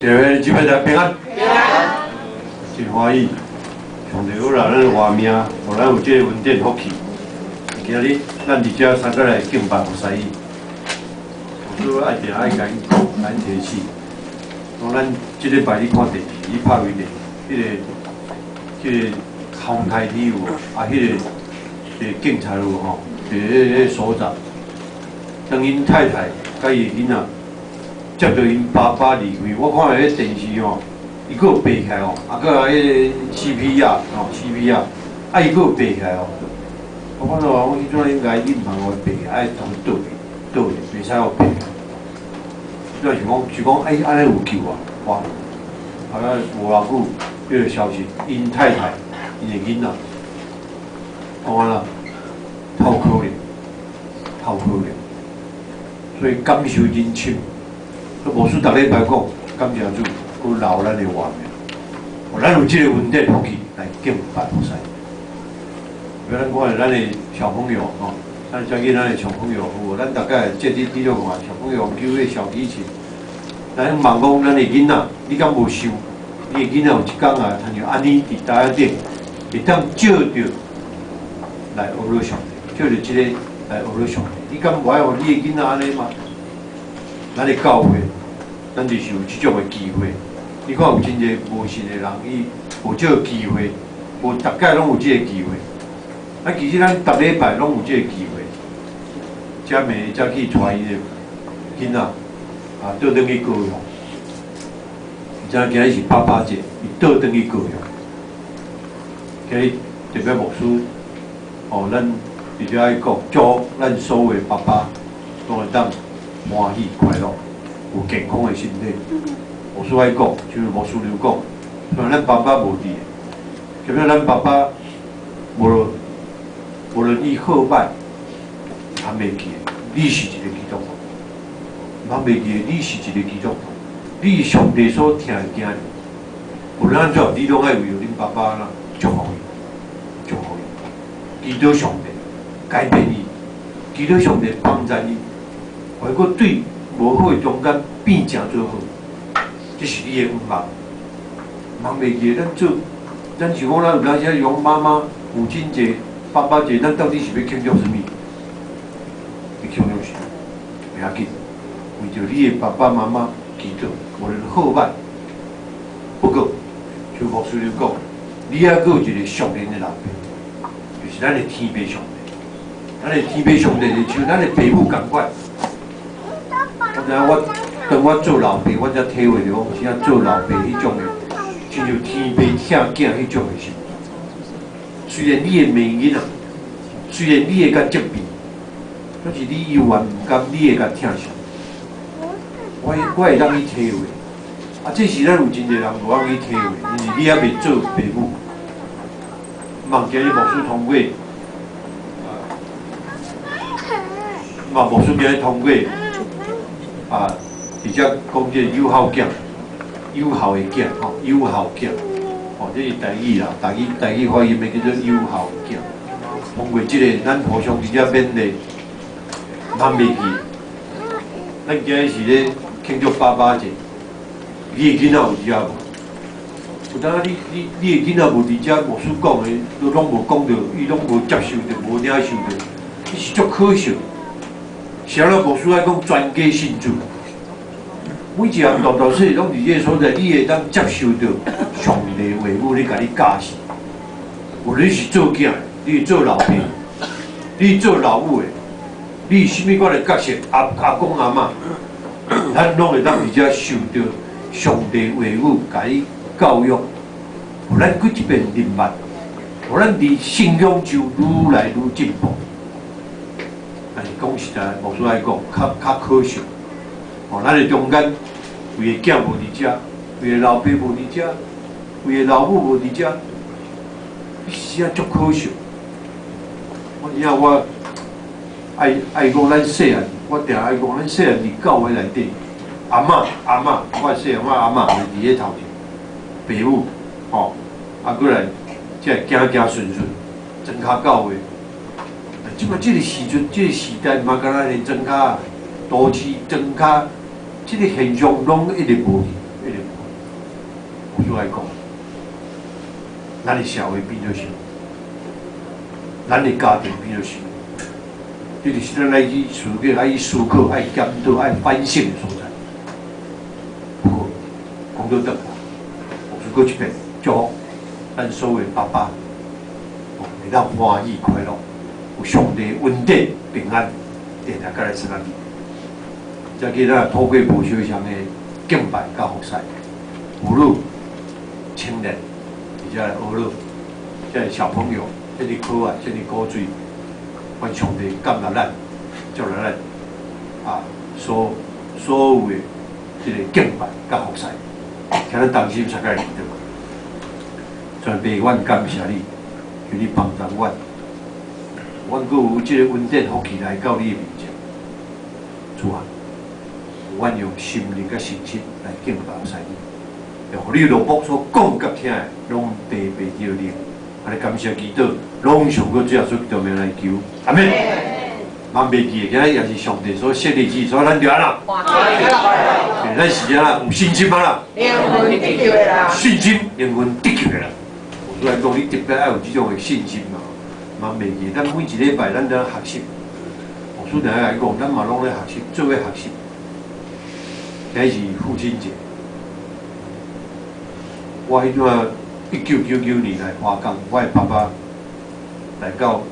各位姊妹大家平安，真歡喜，上帝予咱的活命，予咱有這个恩典福氣。今日咱佇遮三個來敬拜服侍伊，我愛定愛共𪜶講，共𪜶提醒。講咱這禮拜你看電視，你拍開電視，彼個空台鐵有無？啊，彼個警察有無吼？佇彼個所長，當𪜶太太佮伊的囡仔接著𪜶爸爸離開，我看彼電視吼，伊閣有爬起來哦，啊，閣來彼個 CPR 吼 CPR，啊，伊閣有爬起來哦。我看到我彼陣應該你毋通予伊爬起來，愛同伊倒去，倒去，袂使予爬起來。彼陣是講，欸，按呢有救啊？哇！啊，無偌久，彼個消息，𪜶太太，𪜶的囡仔，講按怎？透可憐，透可憐，所以感受真深。牧師逐禮拜講，感謝主，閣留咱的活命，予咱有這个恩典福氣來敬拜服侍。予咱看咱的小朋友吼，咱遮去咱的小朋友有無？咱逐擺節日佇咧看小朋友揪彼小提琴，咱望講咱的囡仔，你敢無想？你的囡仔有一工啊，親像按呢佇台仔頂，會當借著來學著上帝，借著這个來學著上帝。你敢無愛予你的囡仔按呢嗎？咱的教會，咱就是有這種的機會。你看有真濟無信的人，伊無這个機會，無逐擺攏有這个機會。啊，其實咱逐禮拜攏有這个機會。遮暝才去帶伊的囡仔，啊，倒轉去高雄。而且今日是爸爸節，伊倒轉去高雄。今日特別牧師，哦，咱直接愛講，祝咱所有的爸爸攏會當歡喜快樂，有健康的身體。牧師愛講，就是牧師娘講，雖然咱爸爸無佇，特別咱爸爸無論伊好歹，通袂記得，你是一個基督徒，通袂記得你是一個基督徒，你是上帝所疼的囝兒。無論按怎，你攏愛為著恁爸爸啦祝福伊，祝福伊，祈禱上帝改變伊，祈禱上帝幫助伊，予伊閣對無好的中間變成做好，這是你的願望。茫袂記得咱做，咱是講咱有當時講媽媽母親節、爸爸節，咱到底是欲慶祝啥物？欲慶祝啥？袂要緊，為著你的爸爸媽媽祈禱，無論好歹。不過，像牧師娘講，你猶閣有一個屬靈的老爸，就是咱的天父上帝。咱的天父上帝就像咱的爸母仝款。我知影我當我做老爸，我才體會著講，真正做老爸彼種的，親像天父疼囝彼種的心。雖然你會罵囡仔，雖然你會共責備，但是你猶原毋甘，你會共疼惜。我會當去體會。啊，這是咱有真濟人無法去體會，因為你猶未做爸母。望今日牧師通過，望牧師今日通過，啊，直接講這個友好囝，友好的囝，吼，友好囝，吼，這是台語啦，台語發音的叫做友好囝。通過這個，咱互相直接勉勵，茫袂記。咱今日是咧慶祝爸爸節，你的囡仔有佇遮無？有當你的囡仔無佇遮，牧師講的，都攏無講著，伊攏無接受著，無領受著，這是足可惜。是按怎牧師愛講全家信主，每一項大大細細攏佇這个所在，你會當接受著上帝話語咧共你教示。無論你是做囝的，你是做老爸，你是做老母的，你是啥物款的角色，阿公阿嬤，咱攏會當佇遮受著上帝話語，共你教育，予咱閣一遍認捌，予咱佇信仰上愈來愈進步。但是講實在，牧師愛講，較可惜。哦，咱的中間，為个囝無佇遮，為个老爸無佇遮，為个老母無佇遮，你實在足可惜。我知影我愛講咱細漢，我定愛講咱細漢佇教會內底，阿嬤阿嬤，我細漢我阿嬤就佇咧頭前，爸母吼，啊閣來，才會行行順順，莊跤教會。這擺這个時陣，這个時代嘛，敢若連莊跤都市莊跤，這个現象攏一直無去，一直無。咱的社會變做啥？咱的家庭變做啥？這就是咱愛去思考、愛去思考、愛檢討、愛反省的所在。不過講到倒，牧師閣一遍祝福咱所有的爸爸，會當歡喜快樂，有上帝恩典平安，定定佮來相佮。才記咱透過無相像的敬拜佮服侍，婦女、青年，而且學樂，這小朋友，這麼可愛，這麼古錐，願上帝感謝咱，祝福咱啊，所有的這個敬拜佮服侍，請咱同心相佮來祈禱。全父，阮感謝你，求你幫助阮，阮閣有這個恩典福氣來到你的面前，主啊，阮用心靈佮誠實來敬拜服侍你，予你奴僕所講佮聽的，攏白白得靈。按呢感謝祈禱，攏奉靠主耶穌基督名來求，阿們。萬袂記的，今日也是上帝所設立之，所以咱就按怎？咱是按怎？有信心啊啦！靈魂得救的人。信心，靈魂得救的人。我來講，你特別愛有這種的信心嘛。萬袂記，咱每一禮拜咱都學習。牧師定來講，咱嘛攏咧學習，做伙學習。今日是父親節，我彼陣1999年來華岡，我的爸爸來到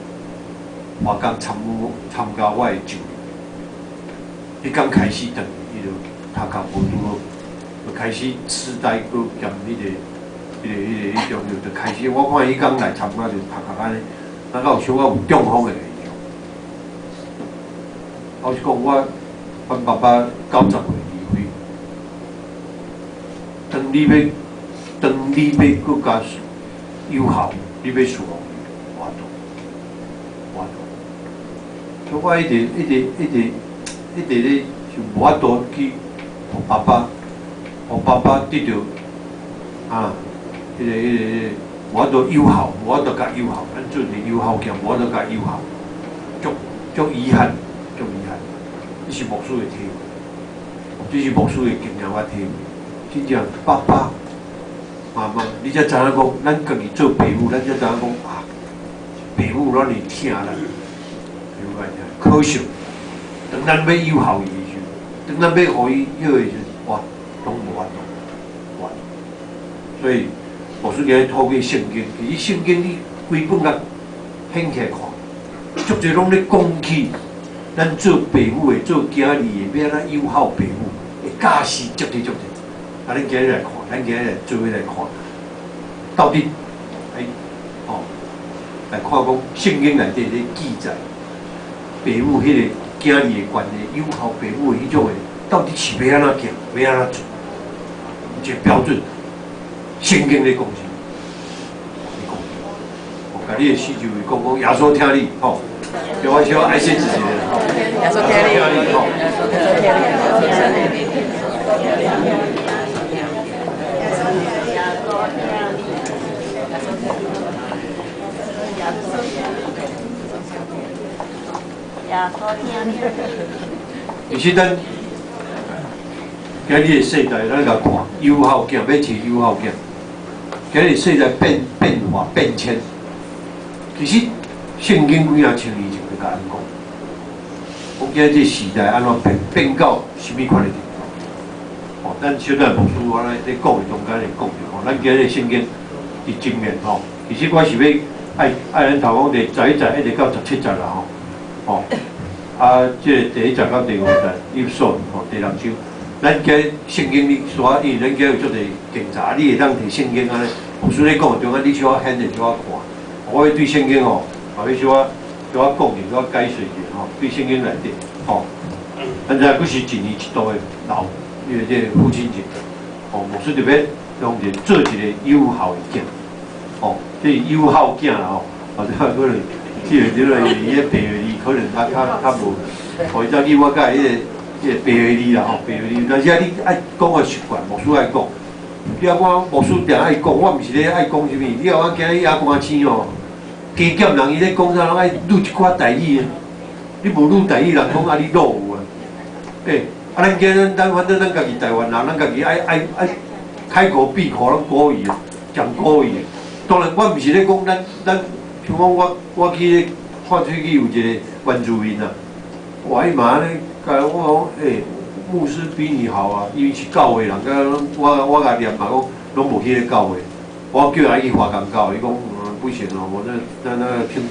華岡參加我的就禮。彼工開始轉，伊就頭殼無拄好，就開始痴呆，閣兼彼種就開始。我看伊彼工來參加就頭殼按呢，那敢有小可有中風的現象。我是講我，阮爸爸90歲離開，當你欲閣較有效，你欲侍奉伊，無法度，無法度。所以我一直一直一直一直咧，就無法度去予爸爸，予爸爸得著啊，彼個，無法度有效，無法度較有效，咱做一個有效囝，無法度較有效，足足遺憾，足遺憾。這是牧師的體會，這是牧師的經驗，我體會。真正爸爸媽媽，你才知影講，咱家己做爸母，咱才知影講啊，爸母攏是疼咱，有影可惜，當咱欲有效伊的時陣，當咱欲予伊彼個時陣，哇，攏無法度，無法度。所以牧師今日透過聖經，其實聖經你規本共掀起來看，足濟攏咧講起，咱做爸母的、做囝兒的，欲按怎友好爸母，會教示足濟足濟。啊，咱今日來看，咱今日來做伙來看，到底哎，哦，來看講聖經內底咧記載，爸母彼個囝兒的關係，友好爸母的彼種的，到底是欲按怎行，欲按怎做？有一個標準，聖經咧講啥？你講，我共你的四周圍講講，耶穌疼你，吼，叫我小愛說一下，吼，耶穌疼你，吼，耶穌疼你，耶穌疼你。其實咱今日的世代，咱共看友好囝，欲飼友好囝。今日世代變化變遷，其實聖經幾若千年前就共咱講，講今日這時代按怎變，變到啥物款的程度？哦，咱小等牧師我咧咧講的中間會講著吼，咱今日聖經佇前面吼，其實我是欲愛愛咱頭講第11節一直到17節啦吼，吼。啊，這個第一節到第五節，以弗所吼第六章，咱今日聖經你煞，因為咱今日有足濟檢查，你會當摕聖經按呢，牧師咧講的中間，你小可顯的小可看。我會對聖經吼，嘛欲小可小可講者，小可解說者吼，對聖經內底吼，咱知影閣是一年一度的老，因為這個父親節，吼，牧師特別用一個做一個友好的囝，吼，這是友好囝啦吼，或者可能。這個伊個白字可能較無，哦，伊早起我佮彼個白字啦吼，白字，但是啊，你愛講個習慣，牧師愛講。你啊，我牧師定愛講，我毋是咧愛講啥物。你啊，我今日也寒星哦，加減人伊咧講啥，攏愛錄一寡台語。你無錄台語，人講啊你落伍啊。欸，啊，咱今日咱反正咱家己台灣人，咱家己愛開口閉口攏國語，講國語。當然，我毋是咧講咱，像講我去看喙齒有一個原住民啊，哇！伊嘛按呢，共我講，欸，牧師比你好啊，伊是教會人，我共念嘛講，攏無去咧教會，我叫伊去華岡教，伊講不行哦，我那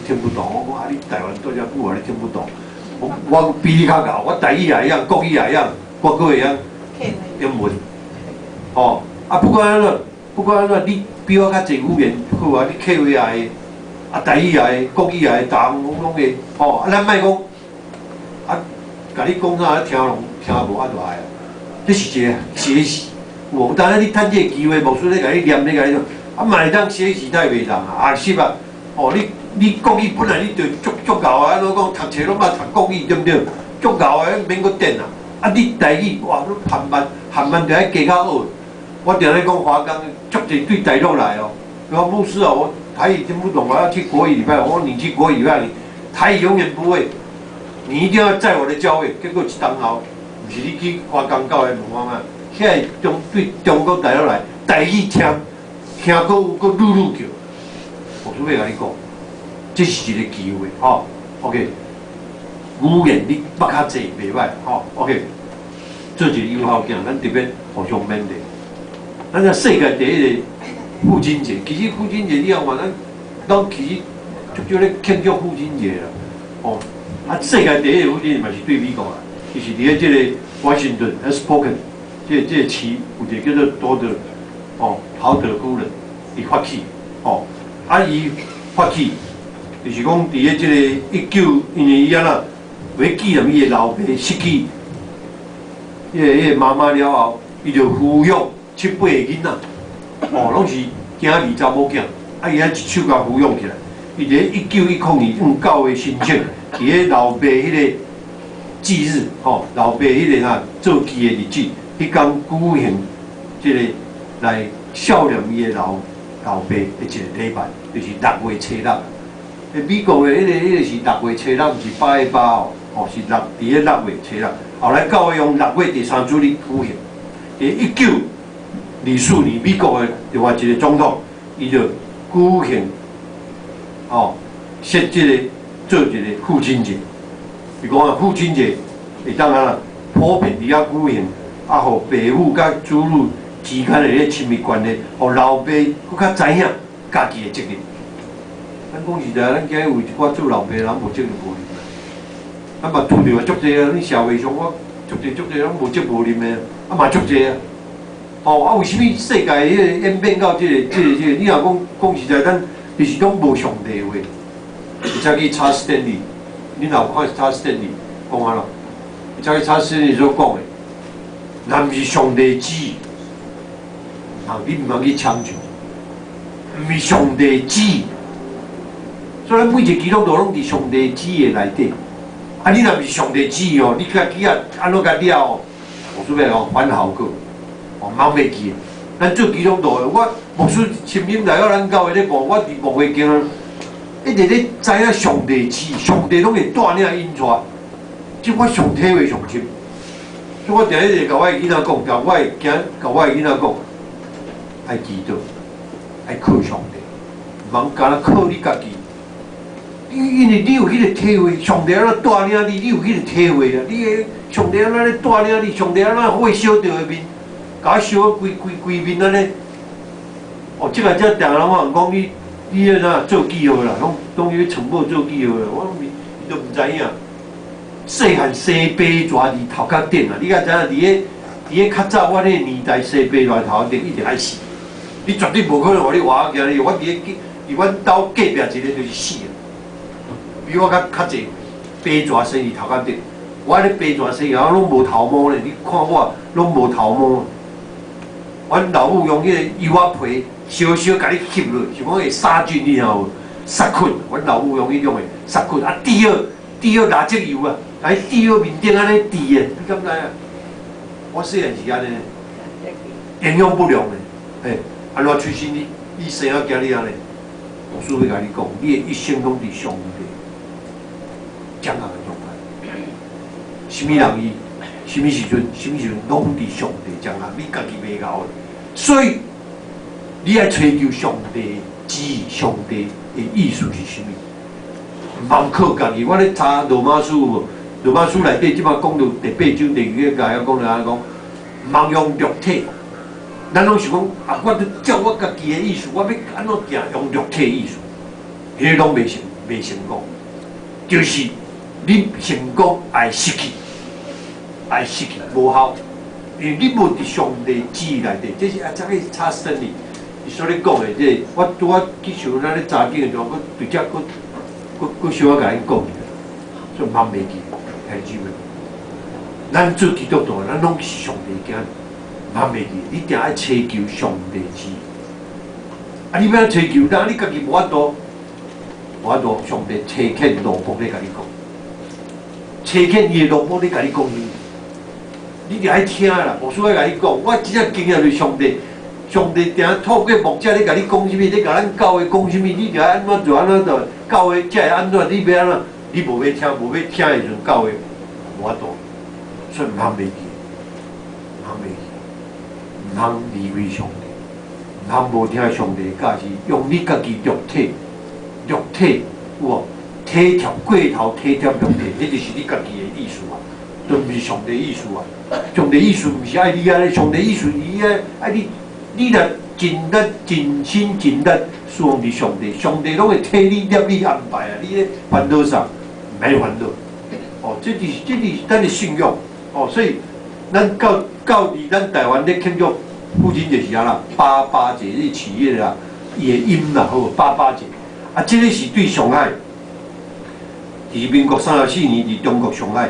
聽不懂。我講啊，你台灣住遮久啊，你聽不懂。我比你較𠢕，我台語也會曉，國語也會曉，我閣會曉英文。吼，啊，不管按怎，不管按怎，你比我較濟語言好啊，你客話也會，啊，台語也會，國語也會，逐項攏會。吼，啊，咱莫講，啊，共你講啥聽攏聽無啊，就愛啊。這是一個學習，有無？當然你趁這個機會，牧師咧共你念咧共你創，啊，嘛會當學習太袂當啊，學習啊。哦，你國語本來你就足足𠢕啊，按怎講讀冊攏捌讀國語對毋對？足𠢕的免閣電啊！啊，你台語哇，你慢慢慢慢就愛加較學。我定咧講華岡足濟對大陸來哦，講牧師啊，我台語聽不懂，我要去國語禮拜。我講你去國語禮拜，你台語永遠不會，你一定要在我的教會。結果一冬後，毋是你去華岡教會問我嘛？遐個中對中國大陸來，台語聽聽閣有閣愈愈叫。牧師欲共你講，這是一個機會，吼。OK，語言你捌較濟袂歹，吼。OK，做一個友好囝，咱特別互相勉勵。咱這世界第一個父親節，其實父親節你看看，咱攏其實足少咧慶祝父親節啦，哦。啊，世界第一個父親節嘛是對美國啦，伊是佇咧這個華盛頓 Spokane 這個市有一個叫做多德，哦，陶德夫人，伊發起，哦，啊，伊發起，就是講佇咧這個一九，因為伊按怎為紀念伊的老爸失去，彼個媽媽了後，伊就撫養七八個囡仔，哦，攏是囝兒查某囝，啊，伊遐一手共撫養起來。伊佇咧1910年向教會申請，佇咧老爸彼個忌日，吼，老爸彼個啥做忌的日子，彼工舉行這個來孝念伊的老爸的一個禮拜，就是六月初六。欸，美國的彼個是六月初六，毋是8月8哦，吼，是六佇咧六月初六。後來教會用六月第三主日舉行。佇1924年，美國的另外一個總統，伊就舉行，吼，設這個做一個父親節。伊講啊，父親節會當按怎普遍佇遐舉行，啊，予爸母佮子女之間的彼親密關係，予老爸閣較知影家己的責任。咱講實在，咱今日有一寡做老爸人無責任無任啊。咱嘛拄著啊，足濟啊！你社會上我足濟足濟攏無責無任的，啊嘛足濟啊。吼啊，為啥物世界彼個演變到這個？你若講講實在，咱就是講無上帝話。而且去查斯坦利，你若有看查斯坦利講按怎？而且去查斯坦利所講的，若毋是上帝旨意，啊，你毋通去強求，毋是上帝旨意。所以咱每一個基督徒攏佇上帝旨意內底。啊，你若毋是上帝旨意哦，你家己啊按怎共了哦？我準備講反效果，哦，茫袂記。咱做基督徒的，我牧師親身來到咱教會咧講，我佇牧會間一直咧知影上帝旨意，上帝攏會帶領引帶，這我上體會上深。所以我定一直共我的囡仔講，共我的囝，共我的囡仔講，愛祈禱，愛靠上帝，毋通干焦靠你家己。因為你有彼個體會，上帝按怎帶領你，你有彼個體會啊！你的上帝按怎咧帶領你，上帝按怎火燒著的面，共我燒啊規規規面按呢。哦，這個這定人我講你，你彼啥做記號啦，攏攏去傳報做記號啦，我攏伊都毋知影。細漢生白蛇佇頭殼頂啊！你敢知影？佇咧較早，我彼個年代生白蛇頭殼頂一定愛死，你絕對無可能予你活到今日。我佇阮兜隔壁一個就是死啊！比我較較濟白蛇生佇頭殼頂，我咧白蛇生我攏無頭毛咧，你看我攏無頭毛。阮老母用彼個柚仔皮燒燒共你翕落，想講會殺菌，你聽無？殺菌，阮老母用彼種的殺菌啊，滴好滴好蠟燭油啊，來滴好面頂按呢滴的，你敢知影？我細漢是按呢，營養不良的，嘿，按怎出身你生啊今日按呢？牧師欲共你講，你的一生攏佇上帝掌控的狀態。啥物人伊，啥物時陣，啥物時陣攏佇上帝掌控，你家己袂𠢕的。所以你愛揣求上帝旨意，上帝的意思是啥物？毋通靠家己。我咧查羅馬書無？羅馬書內底這擺講到第八章第二個講到按怎講？毋通用肉體。咱攏想講啊，我都照我家己的意思，我欲按怎行？用肉體意思，彼個攏袂成，袂成功。就是你成功愛失去，愛失去無效，因為你無佇上帝旨意內底，這是啊，這個查真理。伊所咧講的這個，我拄仔去想咱咧查經的時陣，閣直接閣閣閣小可共𪜶講一下，所以毋通袂記，兄弟姊妹。咱做基督徒，咱攏是上帝囝，毋通袂記，你定愛尋求上帝旨意。啊，你欲按怎尋求？當你家己無法度，無法度，上帝差遣奴僕咧共你講，差遣伊的奴僕咧共你講啥物？你著愛聽啦，牧師愛共你講，我真正經驗就是上帝，上帝定透過牧者咧共你講啥物，咧共咱教會講啥物，你著愛按怎做按怎做，教會才會按怎，你欲按怎？你無欲聽，無欲聽的時陣，教會無法度，所以毋通袂記，毋通袂記，毋通離開上帝，毋通無聽上帝的教示，用你家己肉體，肉體有無？體貼過頭，體貼肉體，彼就是你家己的意思啊，都毋是上帝意思啊。上帝意思毋是愛你按呢，上帝意思伊愛愛你，你若盡力盡心盡力侍奉佇上帝，上帝攏會替你捏你安排啊！你咧煩惱啥？毋免煩惱。哦，這就是咱的信仰。哦，所以咱到到佇咱台灣咧慶祝父親節是按怎？爸爸節你取迄個啦，伊的音啦，好無？爸爸節。啊，這個是對上海，佇民國34年佇中國上海，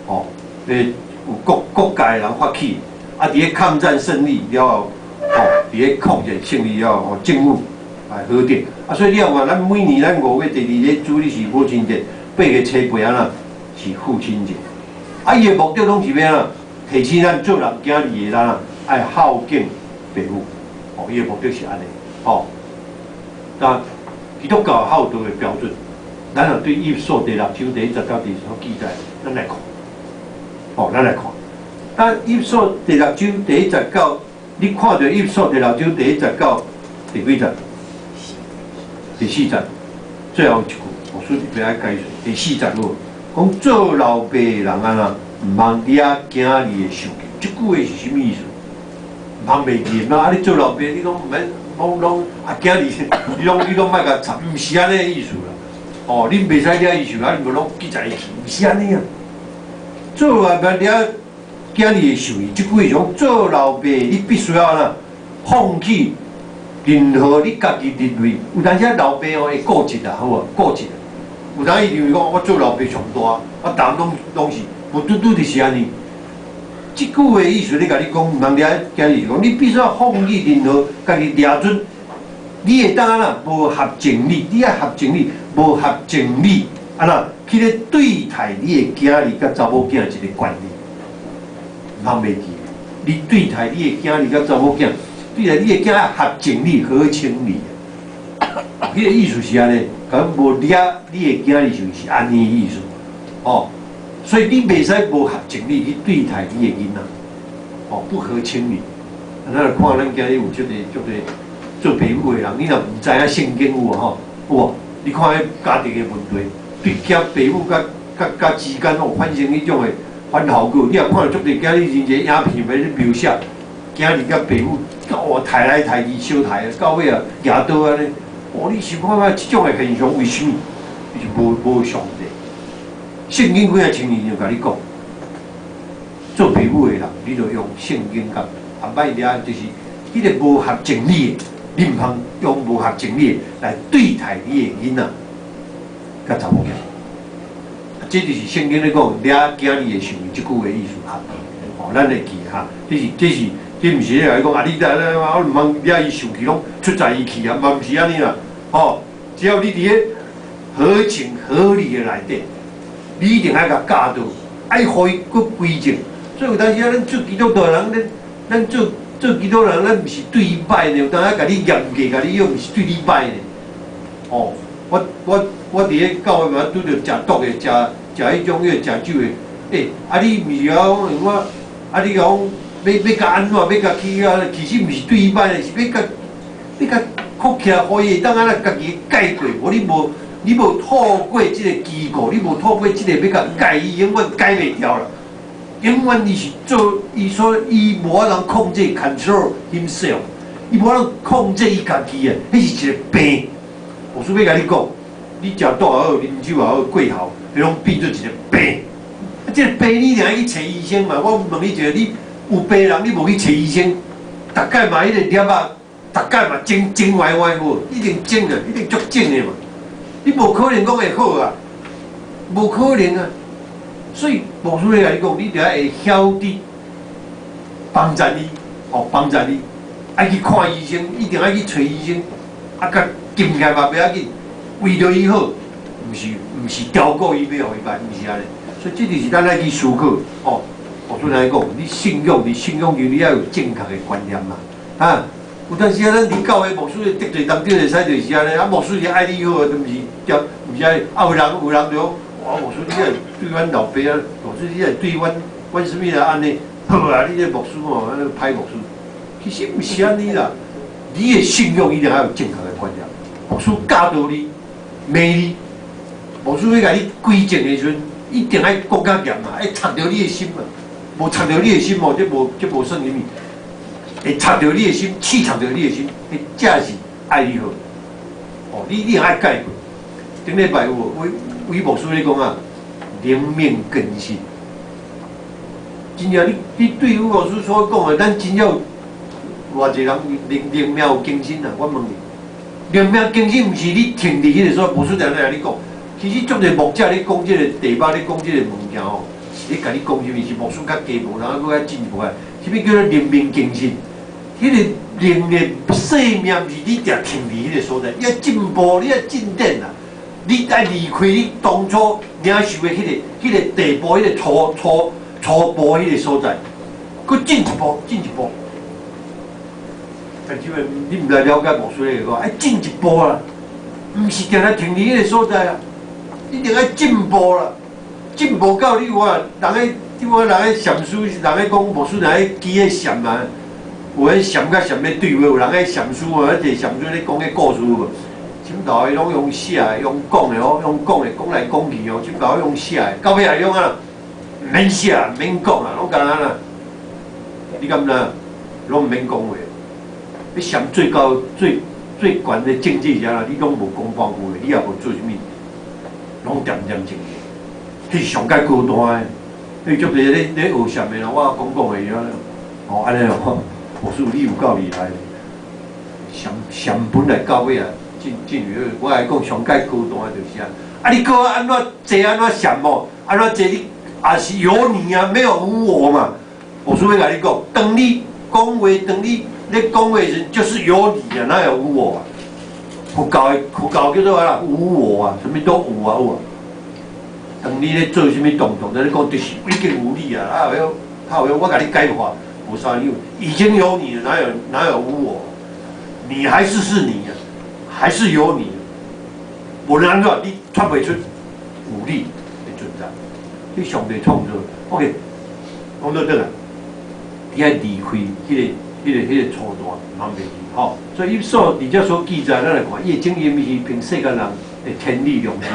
哦，有各各界的人發起，啊，佇咧抗戰勝利了後，吼，佇咧抗戰勝利了後，吼，政府來核定，啊，所以你若看咱每年咱5月第二日主日是母親節，8月初8按怎是父親節，啊，伊的目的攏是欲按怎？提醒咱做人囝兒的咱啊，愛孝敬爸母，哦，伊的目的是按呢，吼。但基督教孝道的標準，咱若對以弗所第六章第一節到第二節記載，咱來看，吼，咱來看。咱以弗所第六章第一節到，你看著以弗所第六章第一節到第幾節？第四節，最後一句，牧師特別愛解說。第四節好，講做老爸的人按怎，毋通掠囝兒會受氣。這句話是啥物意思？毋通袂記嘛？啊，你做老爸，你攏毋免攏攏啊，囝兒你攏莫共插，毋是按呢意思啦。哦，你袂使掠伊受氣，啊，你無攏記在伊氣，毋是按呢啊。做老爸掠囝兒會受氣，這句話是講做老爸，你必須要按怎放棄任何你家己認為，有當時老爸哦會固執啊，好無？固執。有當伊認為講我做老爸上大，我逐項攏攏是，無拄拄就是按呢。這句話意思咧，共你講，毋通掠囝兒是講，你必須要放棄任何家己掠準，你會當按怎無合情理，你愛合情理，無合情理，按怎去咧對待你的囝兒佮查某囝一個權利，毋通袂記。你對待你的囝兒佮查某囝，對待你的囝合情理、合情理。彼個意思是按呢，講無掠你的囝兒就是按呢意思，哦。所以你袂使無合情理去對待你的囡仔，哦，不合情理。啊，咱來看咱今日有足濟足濟做爸母的人，你若毋知影聖經有無吼？有無？你看彼家庭的問題，對囝爸母佮佮佮之間哦，發生彼種的反效果。你若看著足濟今日真濟影片欲咧描寫，囝兒佮爸母哦，刣來刣去，相刣，到尾啊，舉刀按呢。哦，你想看覓這種的現象？為啥物？伊是無無上帝。聖經幾若清楚就共你講，做爸母的人，你著用聖經教，啊，莫掠就是彼個無合情理的，你毋通用無合情理的來對待你的囡仔，佮查某囝。這就是聖經咧講掠囝兒會受氣這句話意思哈。哦，咱會記哈，這是這是這毋是咧共你講啊，你來我毋通掠伊受氣，攏出在伊氣啊，嘛毋是按呢啦。吼，只要你佇咧合情合理的內底。你一定愛共教導，愛予伊閣規正。所以有當時啊，咱做基督徒的人，咱咱做做基督徒人，咱毋是對伊歹呢，有當時共你嚴格，共你又毋是對你歹呢。哦，我我我佇咧教會嘛拄著食毒的，食食彼種彼個食酒的，欸，啊你毋是講我，啊你講欲欲共按怎，欲共去啊？其實毋是對伊歹呢，是欲共欲共哭起來，予伊會當按怎家己改過，無你無你無透過這个機構，你無透過這个欲共改，伊永遠改袂掉啦。永遠伊是做，伊說伊無法通控制 control himself，伊無法通控制伊家己啊，彼是一个病。我說欲共你講，你食肚也好，啉酒也好，過頭，彼攏變做一个病。啊，這个病你一定愛去揣醫生嘛。我問你一个，你有病人你無去揣醫生，逐擺嘛彼个粒仔，逐擺嘛腫腫歪歪有無？一定腫啊，一定足腫的嘛。你無可能講會好啊，無可能啊。所以牧師咧共你講，你著愛會曉得幫助你，哦，幫助你，愛去看醫生，一定愛去揣醫生，啊，共禁起來嘛袂要緊，為著伊好，毋是照顧伊欲予伊歹，毋是按呢。所以這就是咱愛去思考，哦，牧師來講，你信仰，你信仰就你愛有正確的觀念嘛，啊，有當時啊，咱佇教會牧師得罪當中會使就是按呢，啊，牧師是愛你好，毋是叫，毋是按呢，啊，有人就講，哇，牧師你會對阮老爸啊，牧師你會對阮啥物啊按呢，好啊，你這牧師吼，按呢歹牧師，其實毋是按呢啦，你的信仰一定愛有正確的觀念，牧師教導你、罵你，牧師欲共你規正的時陣，一定愛講較嚴嘛，愛插著你的心嘛，無插著你的心哦，這無算啥物。會插著你的心，刺插著你的心，彼才是愛你好。哦，你愛改過。頂禮拜有無？魏魏牧師咧講啊，靈命更新。真正你對魏牧師所講的，咱真正有偌濟人靈命有更新啊？我問你，靈命更新毋是你停佇彼个所在，牧師定定共你講。其實足濟牧者咧講這个題目，咧講這个物件吼，是咧共你講啥物？是牧師較低，無人閣較進一步啊？啥物叫做靈命更新？彼个靈的生命毋是你定停佇彼个所在，你愛進步，你愛進展啊！你愛離開你當初領受的彼个地步，彼个初步彼个所在，閣進一步，進一步。但是你毋來了解牧師咧講，愛進一步啦，毋是定定停佇彼个所在啊！一定愛進步啦，進步到你有啊，人咧，你看人咧禪師，人咧講牧師，人咧記咧禪啊，有咧禪佮禪咧對話，有人咧禪師啊，一個禪師咧講彼故事無？前頭伊攏用寫的，用講的哦，用講的，講來講去哦，前頭用寫的，到尾仔用啊，毋免寫，毋免講啊，攏干焦啦。你敢知？攏毋免講話。你禪最高、最最懸的境界是啥？你攏無講半句話，你也無做啥物。攏恬恬靜靜，彼是上蓋高端的。彼足濟咧學禪的人，我講講的安呢，哦，按呢哦，牧師你有夠厲害。禪禪本來到尾啊，進入我來講上蓋高端的就是按呢。啊，你閣按怎坐按怎禪哦？按怎坐你也是有你啊，沒有無我嘛。牧師欲共你講，當你講話，當你咧講話時，就是有你啊，哪有無我啊？佛教叫做啥？無我啊，啥物都有啊有啊。當你咧做啥物動作，咧講就是已經有你啊！啊有，啊有，我共你解法，無啥有，已經有你了，哪有無我？你還是你啊，還是有你。無論按怎，你脫袂出有你的存在。你上帝創造，OK，講到轉來，你愛離開彼個初段，毋通袂記吼。所以伊所佇遮所記載，咱來看，伊的正義是憑世間人的天理良心，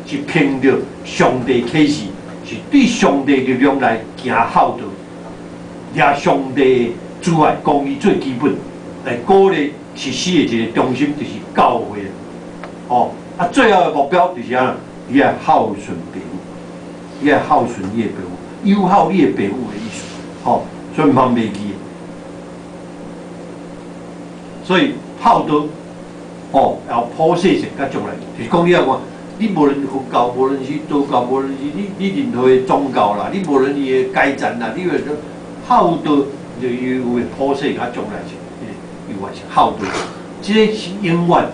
是憑著上帝啟示，是對上帝力量來行孝道，掠上帝慈愛公義最基本來鼓勵實施的一個中心，就是教會。哦，啊，最後的目標就是按怎？你愛孝順爸母，你愛孝順你的爸母，友好你的爸母的意思。吼，所以毋通袂記。所以孝道，哦，要普世性佮將來，就是講你愛看，你無論佛教，無論是道教，無論是你任何的宗教啦，你無論伊的階層啦，你會說孝道就有普世佮將來性，有關係孝道，這个是永遠。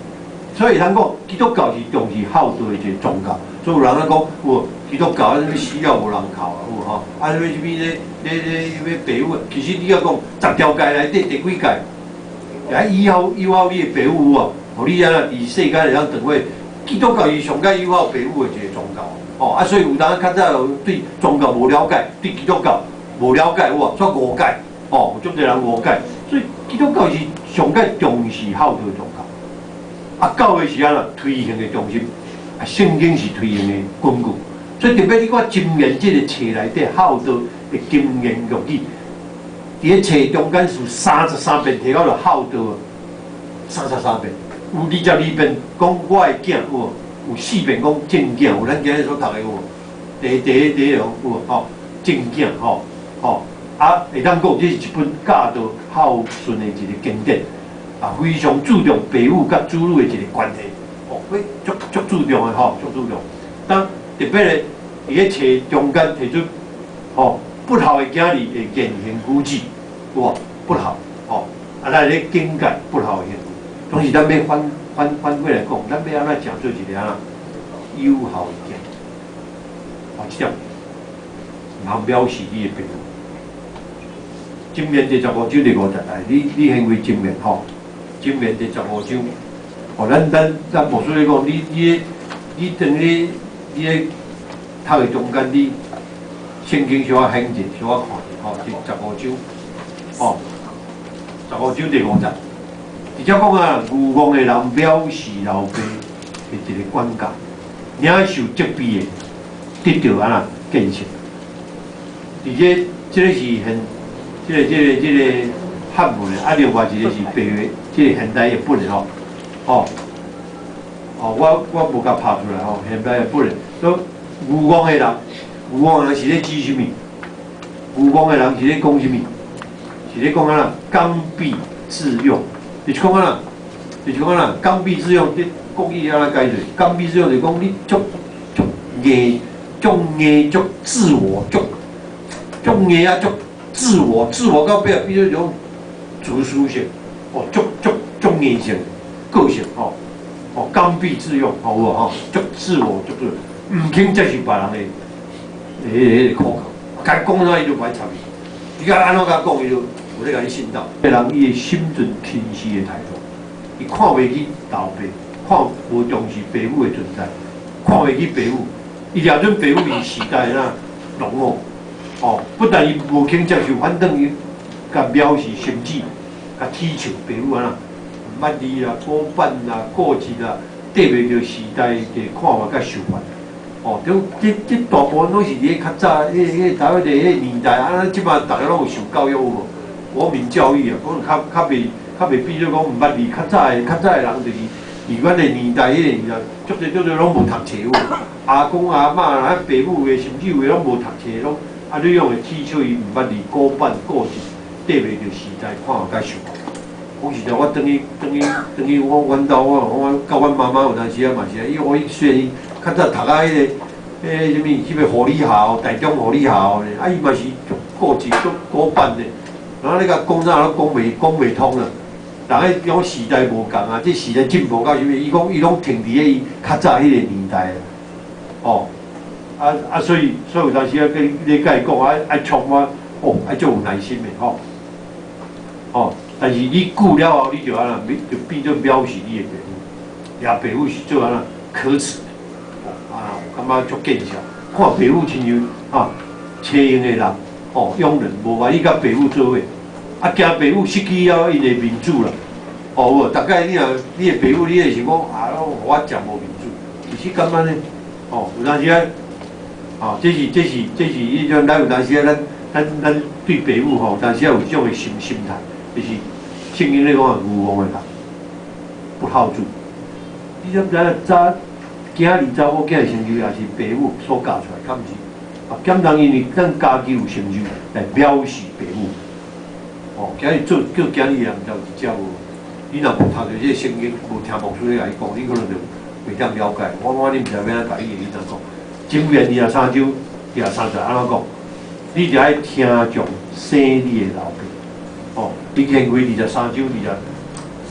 所以通講基督教是重視孝道的一個宗教，所以有人咧講，有基督教啊，啥物死了無人哭啊，有吼，啊啥物啥物咧咧咧啥物爸母，其實你要講十條誡內底第幾誡？來友好你的爸母有無？予你按怎佇世間會當長過？基督教是上蓋友好爸母的一個宗教，哦啊，所以有當較早對宗教無了解，對基督教無了解有無？煞誤解，哦，有足濟人誤解，所以基督教是上蓋重視孝道的宗教。啊，教會是按怎推行的中心，啊，聖經是推行的工具。所以特別你看箴言這个冊內底孝道的金言玉語，佇咧冊中間是33遍提到著孝道，三十三遍，有22遍講我的囝有無？有四遍講正囝，有咱今日所讀的有無？第一有無吼？正囝吼吼啊，會當講這是一本教導孝順的一個經典，啊，非常注重爸母佮子女的一個關係，哦，會足足注重的吼，足注重。當特別咧，佇咧冊中間提出吼不孝的囝兒的言行舉止，有無？不孝吼，啊，咱咧警戒不孝的行為。總是咱欲反過來講，咱欲按怎成做一個按怎有孝的囝？哦，這點毋通藐視你的爸母。箴言第15章第5節來，你行為箴言吼，箴言第十五章，哦，咱牧師咧講，你當你咧讀的中間，你聖經小可掀者，小可看者吼，第十五章，吼，十五章第五節。而且講啊，愚戇的人藐視老爸的一個管教，領受責備的得著按怎見識。而且這个是現，這个漢文的，啊，另外一個是白話，這个現代譯本的吼，吼，哦，我無共拍出來吼，現代譯本的，說愚戇的人，愚戇的人是咧指啥物？愚戇的人是咧講啥物？是咧講按怎？剛愎自用。就是講按怎？就是講按怎？剛愎自用，這國語按怎解釋？剛愎自用就是講你足足硬、足硬、足自我、足足硬啊、足自我、自我到尾啊，變做一種自私性，哦，足足足硬性個性，吼，哦，剛愎自用，吼有無吼？足自我，足自，毋肯接受別人的彼个苛刻，共伊講啥伊就無愛插伊，你共按怎共講，伊就無咧共你信道。這个人伊的心存輕視的態度，伊看袂起老爸，看無重視爸母的存在，看袂起爸母，伊掠準爸母是時代的那龍哦，哦，不但伊無肯接受，反轉伊共藐視，甚至共恥笑爸母按怎，毋捌字啦、古板啦、固執啦，綴袂著時代的看法佮想法。哦，對，這大部分攏是佇咧較早，彼个台灣的彼个年代，啊，這擺逐家攏有受教育有無？國民教育啊，可能較袂變做講毋捌字。較早的人就是佇阮的年代，彼个年代，足濟足濟攏無讀冊有無？阿公阿嬤啊，爸母的，甚至有的攏無讀冊，攏啊，你用會恥笑伊毋捌字、古板固執，綴袂著時代看法佮想法。講實在，我轉去轉去轉去，我阮兜我我佮阮媽媽有當時啊嘛是啊，因為我雖然伊較早讀啊彼个彼个啥物，彼个護理校，台中護理校咧，啊伊嘛是足固執、足古板的。然後你共講啥攏講袂通啦。人彼種時代無仝啊，這時代進步到啥物？伊講伊攏停佇咧伊較早彼個年代啊。哦，啊，所以有當時啊，跟你共伊講啊，愛創我，哦，愛足有耐心的吼。哦，但是你久了後，你就按怎，就變做藐視你的爸母，掠爸母是做按怎可恥的，哦，啊，感覺足見笑，看爸母親像啊，痴閒的人，哦，庸人無願意佮爸母做伙，啊，驚爸母失去了𪜶的面子啦，哦，有無？逐擺你若你的爸母，你會想講啊，攏予我誠無面子，其實感覺呢，哦，有當時啊，哦，這是彼種咱有當時啊，咱對爸母吼，有當時啊有這種的心態，就是聖經咧講的愚戇的人，不孝子。你知毋知影？查囝兒查某囝的成就也是爸母所教出來，敢毋是？啊，敢通因為咱家己有成就來藐視爸母。哦，今日做叫囝兒也毋知有一隻無？你若無讀著這个聖經，無聽牧師咧共你講，你可能就袂當了解。我你毋知欲按怎共你的囡仔講。箴言23章23節按怎講？你著愛聽從生你的老爸。哦，你見開23章20，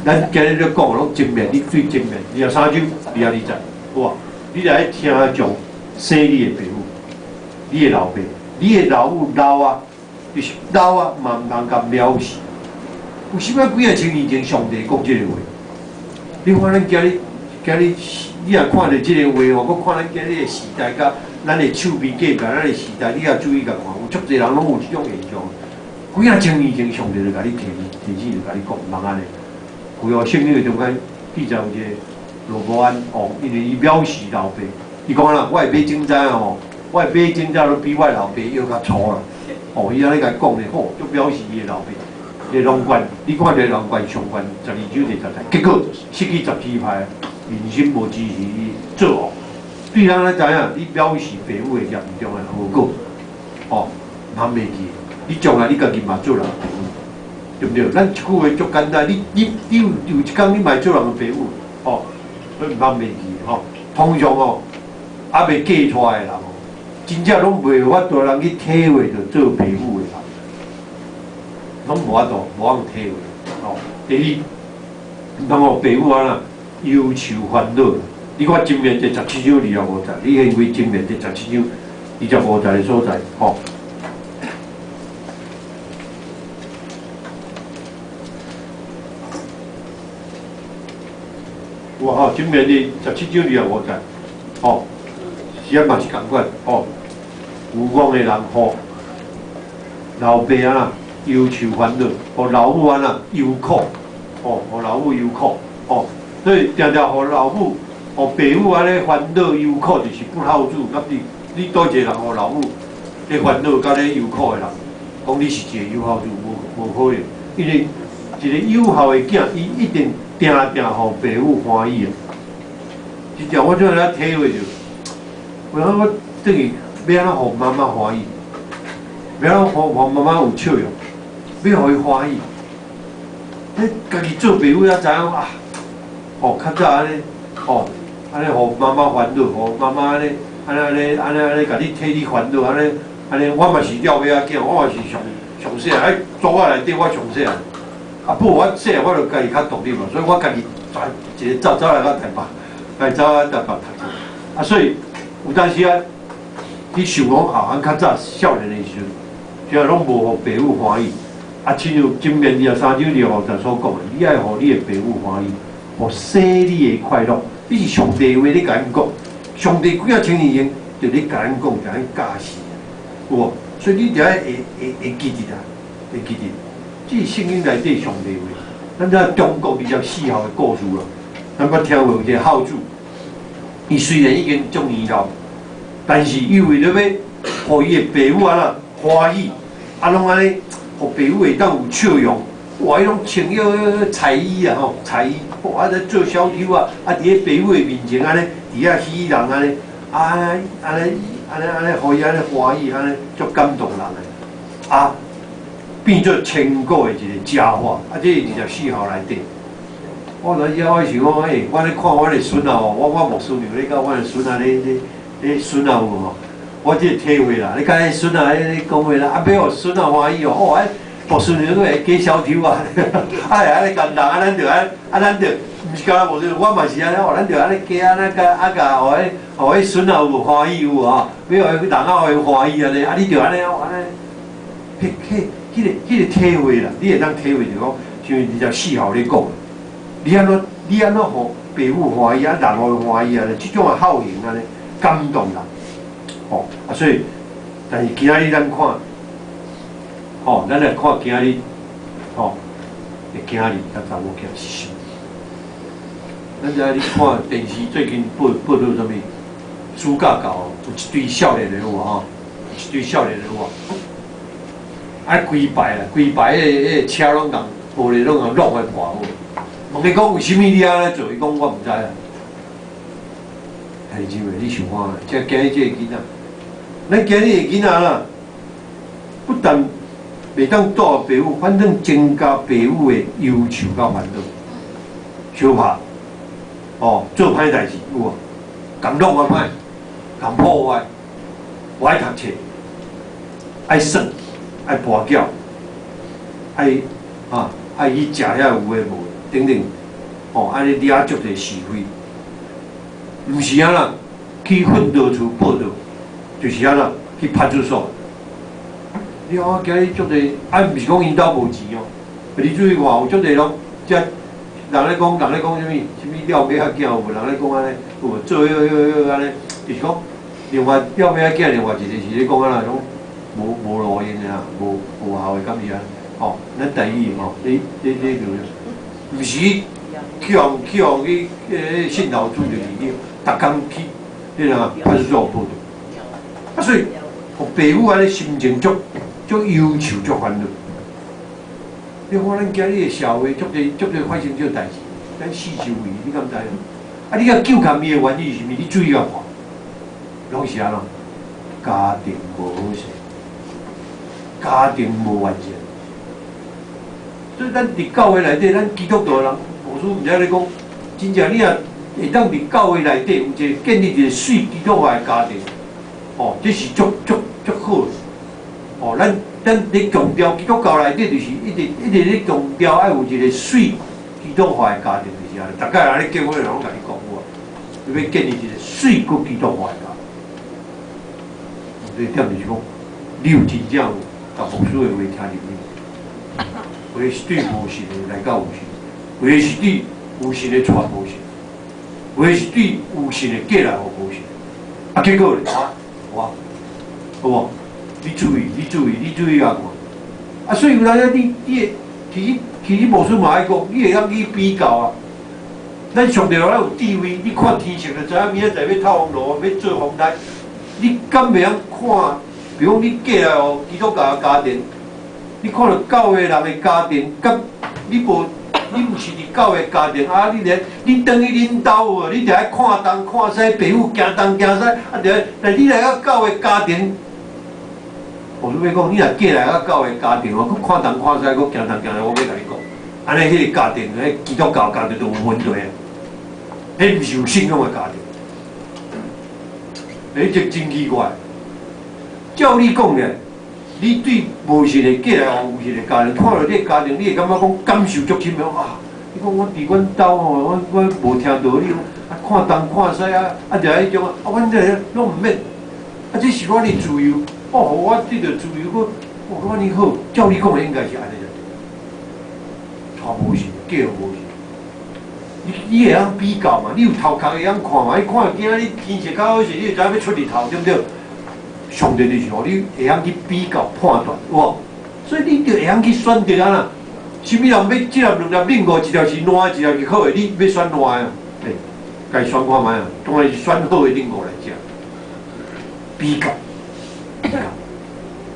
咱今日咧講攏箴言，你對箴言23章22節，好無？你著愛聽從生你的爸母，你的老爸，你的老母老啊，就是老啊，嘛毋通共藐視。為啥物幾仔千年前上帝講這个話？你看咱今日今日，你若看著這个話吼，閣看咱今日的時代，佮咱的手邊隔壁咱的時代，你也注意共看，有足濟人攏有這種現象。幾仔千年前，上帝就共你提提醒，就共你講，毋通按呢。有哦，聖經的中間記載有一個罗波安王，因為伊藐視老爸，伊講啦，我的馬精知吼，我的馬精都比我的老爸腰較粗啦。哦，伊按呢共講咧，吼，就藐視伊的老爸。列王傳，你看列王傳上卷12章第10節，結果失去十支派，民心無支持伊做王。對咱來知影，你藐視爸母的嚴重的後果，哦，毋通袂記。你將來你家己嘛做人爸母，對毋對？咱一句話足簡單，你有一工你嘛會做人的爸母，哦，所以毋通袂記吼。通常哦，猶未嫁娶的人哦，真正攏袂有法度人去體會著做爸母的人，攏無法度，無法體會。哦，第二，毋通予爸母按怎憂愁煩惱。你看箴言第17章25節，你現為箴言第17章25節的所在，吼。有吼，箴言第17章25節，吼，是啊嘛是仝款，吼，有戇的人吼，老爸啊憂愁煩惱，予老母按怎憂苦，吼，予老母憂苦，吼，所以定定予老母、予爸母按呢煩惱憂苦，就是不孝子。咁你佗一個人予老母咧煩惱佮咧憂苦的人，講你是一個有孝子，無可能，因為一個有孝的囝，伊一定定定予爸母歡喜啊！真正我這下體會著，有影我轉去欲按怎予媽媽歡喜，欲按怎予媽媽有笑容，欲予伊歡喜。你家己做爸母才知影啊！吼，較早按呢，吼，按呢予媽媽煩惱，予媽媽按呢，按呢按呢按呢按呢，共你替你煩惱，按呢按呢，我嘛是了尾仔囝，我嘛是上上細漢，喺組仔內底我上細漢。啊，不過我細漢我就家己較獨立嘛，所以我家己一个走走來到台北，家己走來台北讀冊。啊，所以有當時啊，去想講啊，咱較早少年的時陣，雖然攏無予爸母歡喜，啊，親像箴言23章25節所講的，你愛予你的爸母歡喜，予洗你的快樂。你是上帝的話，你共𪜶講，上帝幾仔千年前就咧共咱講，共咱教示，有無？所以你著愛會記得啊，會記得。這是聖經內底上帝話，咱知中國24孝的故事啦。咱捌聽過有一個孝子，伊雖然已經足年老，但是伊為著欲予伊的爸母按怎歡喜，啊，攏按呢，予爸母會當有笑容。哇！伊攏穿迄個彩衣啊吼，彩衣，哇！啊，咧做小丑啊，啊，佇咧爸母的面前按呢，佇遐喜人按呢，啊，按呢，按呢，按呢，予伊按呢歡喜，按呢足感動人的，啊。變做千古的一個佳話，啊！這是24孝內底。我來遮我想講，欸，我咧看阮的孫仔吼，我牧師娘咧佮阮的孫仔咧咧咧孫仔有無吼？我這個體會啦，你佮彼孫仔咧咧講話啦，啊，欲予孫仔歡喜哦，哦，哎，牧師娘閣會假小丑啊，啊會按呢共人啊，咱著按啊，咱著毋是干焦牧師，我嘛是按呢，哦，咱著按呢假按呢共啊共，予彼予彼孫仔有無歡喜有無吼？欲予人仔予伊歡喜按呢，啊，你著按呢哦，按呢，彼彼。彼个體會啦，你會當體會著講，像24孝咧講，你按怎予爸母歡喜，啊人予伊歡喜按呢，這種的孝行按呢感動人，吼啊所以，但是今仔日咱看，吼，咱來看今仔日，吼，的囝兒佮查某囝是啥物？咱知影你看電視最近報導啥物？暑假到，有一對少年的有無吼？一對少年的有無？啊，規排啦，規排彼个車攏共玻璃攏共弄來破好。問伊講為啥物你按呢做？伊講我毋知啊。兄弟姊妹，你想看覓？這今日這個囡仔，咱今日的囡仔啦，不但袂當帶爸母，反正增加爸母的憂愁佮煩惱，相拍，哦，做歹代誌有無？共弄啊歹，共破壞，無愛讀冊，愛耍。愛跋筊，愛啊愛去食遐有的無的等等，吼，按呢惹足濟是非，毋是按怎去訓導處報到，就是按怎去派出所。你看我今日足濟，啊，毋是講𪜶兜無錢哦，你注意看，有足濟攏遮人咧講，人咧講啥物？啥物了尾仔囝有無？人咧講按呢，有無做彼按呢？就是講另外了尾仔囝，另外一個是咧講按怎講？無路用的啦，無效的，敢是按呢？吼，咱台語吼，你對毋？毋是去予去訓導組就是去，逐工去，彼個派出所報到。啊，所以，予爸母按呢心情足足憂愁、足煩惱。你看咱今日的社會，足濟足濟發生這個代誌，咱四周圍，你敢知？啊，你共糾結伊的原因是啥物？你注意共看，攏是按怎？家庭無好勢，家庭無完善。所以咱佇教會內底，咱基督徒人，牧師毋知咧講，真正你若會當佇教會內底有一個建立一個媠基督化的家庭，哦，這是足足足好的。哦，咱咧強調基督教內底，就是一直一直咧強調愛有一個媠基督化的家庭，就是按呢。逐擺咧結婚的人攏共你講有啊，你欲建立一個媠閣基督化的家庭。這點就是講，你有真正有共牧師的話聽入去，有的是對無信的來到有信，有的是對有信的帶無信，有的是對有信的過來予無信。啊，結果咧，我，好無？你注意，你注意，你注意共看。啊，所以有當時你會其實牧師嘛愛講，你會當去比較啊。咱上帝予咱有智慧，你看天色就知影明仔載欲透風落，欲做風台。你敢袂曉看？比如講你過來哦，基督教的家庭，你看著教會人的家庭，佮你無，你毋是佇教會家庭啊！你連你轉去恁兜有無？你著愛看東看西，爸母行東行西，啊，著但你來到教會家庭，我欲講，你若過來到教會家庭哦，閣看東看西，閣行東行西，我欲共你講，按呢彼個家庭，彼基督教家庭就有問題啊！彼毋是有信仰的家庭。欸，這真奇怪。照你講咧，你對無信的過來予有信的家庭，看著這个家庭，你會感覺講感受足深的啊！你講我佇阮兜吼，我無聽道理，啊看東看西啊，啊就彼種啊，阮這个攏毋免，啊這是我的自由，哦，予我得著自由，閣哦，按呢好，照你講的應該是按呢才對。帶無信，過予無信。你會曉比較嘛？你有頭殼會曉看嘛？你看今仔日天色較好時，你就知影欲出日頭，對毋對？上帝就是予你會曉去比較判斷，有無？所以你就會曉去選擇啊啦。啥物人欲這粒兩粒冷五，一粒是爛，一粒是好的，你欲選爛的？欸，家己選看覓啊？當然是選好的冷五來食。比較，比較，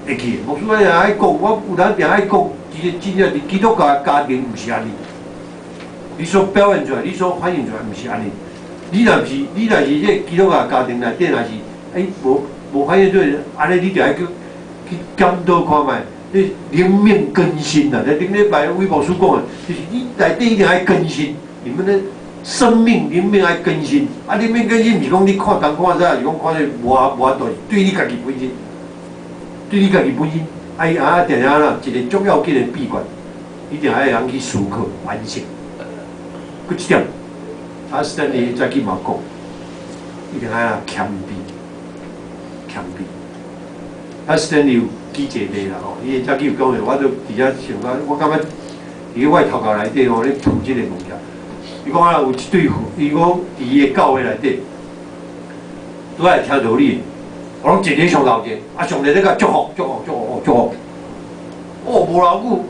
會記。牧師我定愛講，我有當定愛講，其實真正佇基督教的家庭毋是按呢。你所表現出來，你所反映出來，毋是按呢。你若毋是，你若是這個基督教家庭內底，若是欸無反映出來，按呢你就愛去檢討看覓，你靈命更新啦。頂禮拜韋牧師講的，就是你內底一定愛更新，你們的生命靈命愛更新。啊，靈命更新毋是講你看東看西，是講看這無法度，對你家己本身，對你家己本身，愛啊定定啦，一個重要緊的秘訣，一定愛會曉去思考反省。閣一點，啊，斯坦利早起嘛講，一定愛謙卑，謙卑。啊，斯坦利有舉一個例啦吼，伊早起有講的，我都佇遐想講，我感覺佇我頭殼內底吼咧吐這個物件。伊講啊，有一對夫，伊講佇伊的教會內底，拄愛聽道理，我攏坐佇上頭前，啊，上帝咧共祝福，祝福，祝福，祝福。哦，無偌久，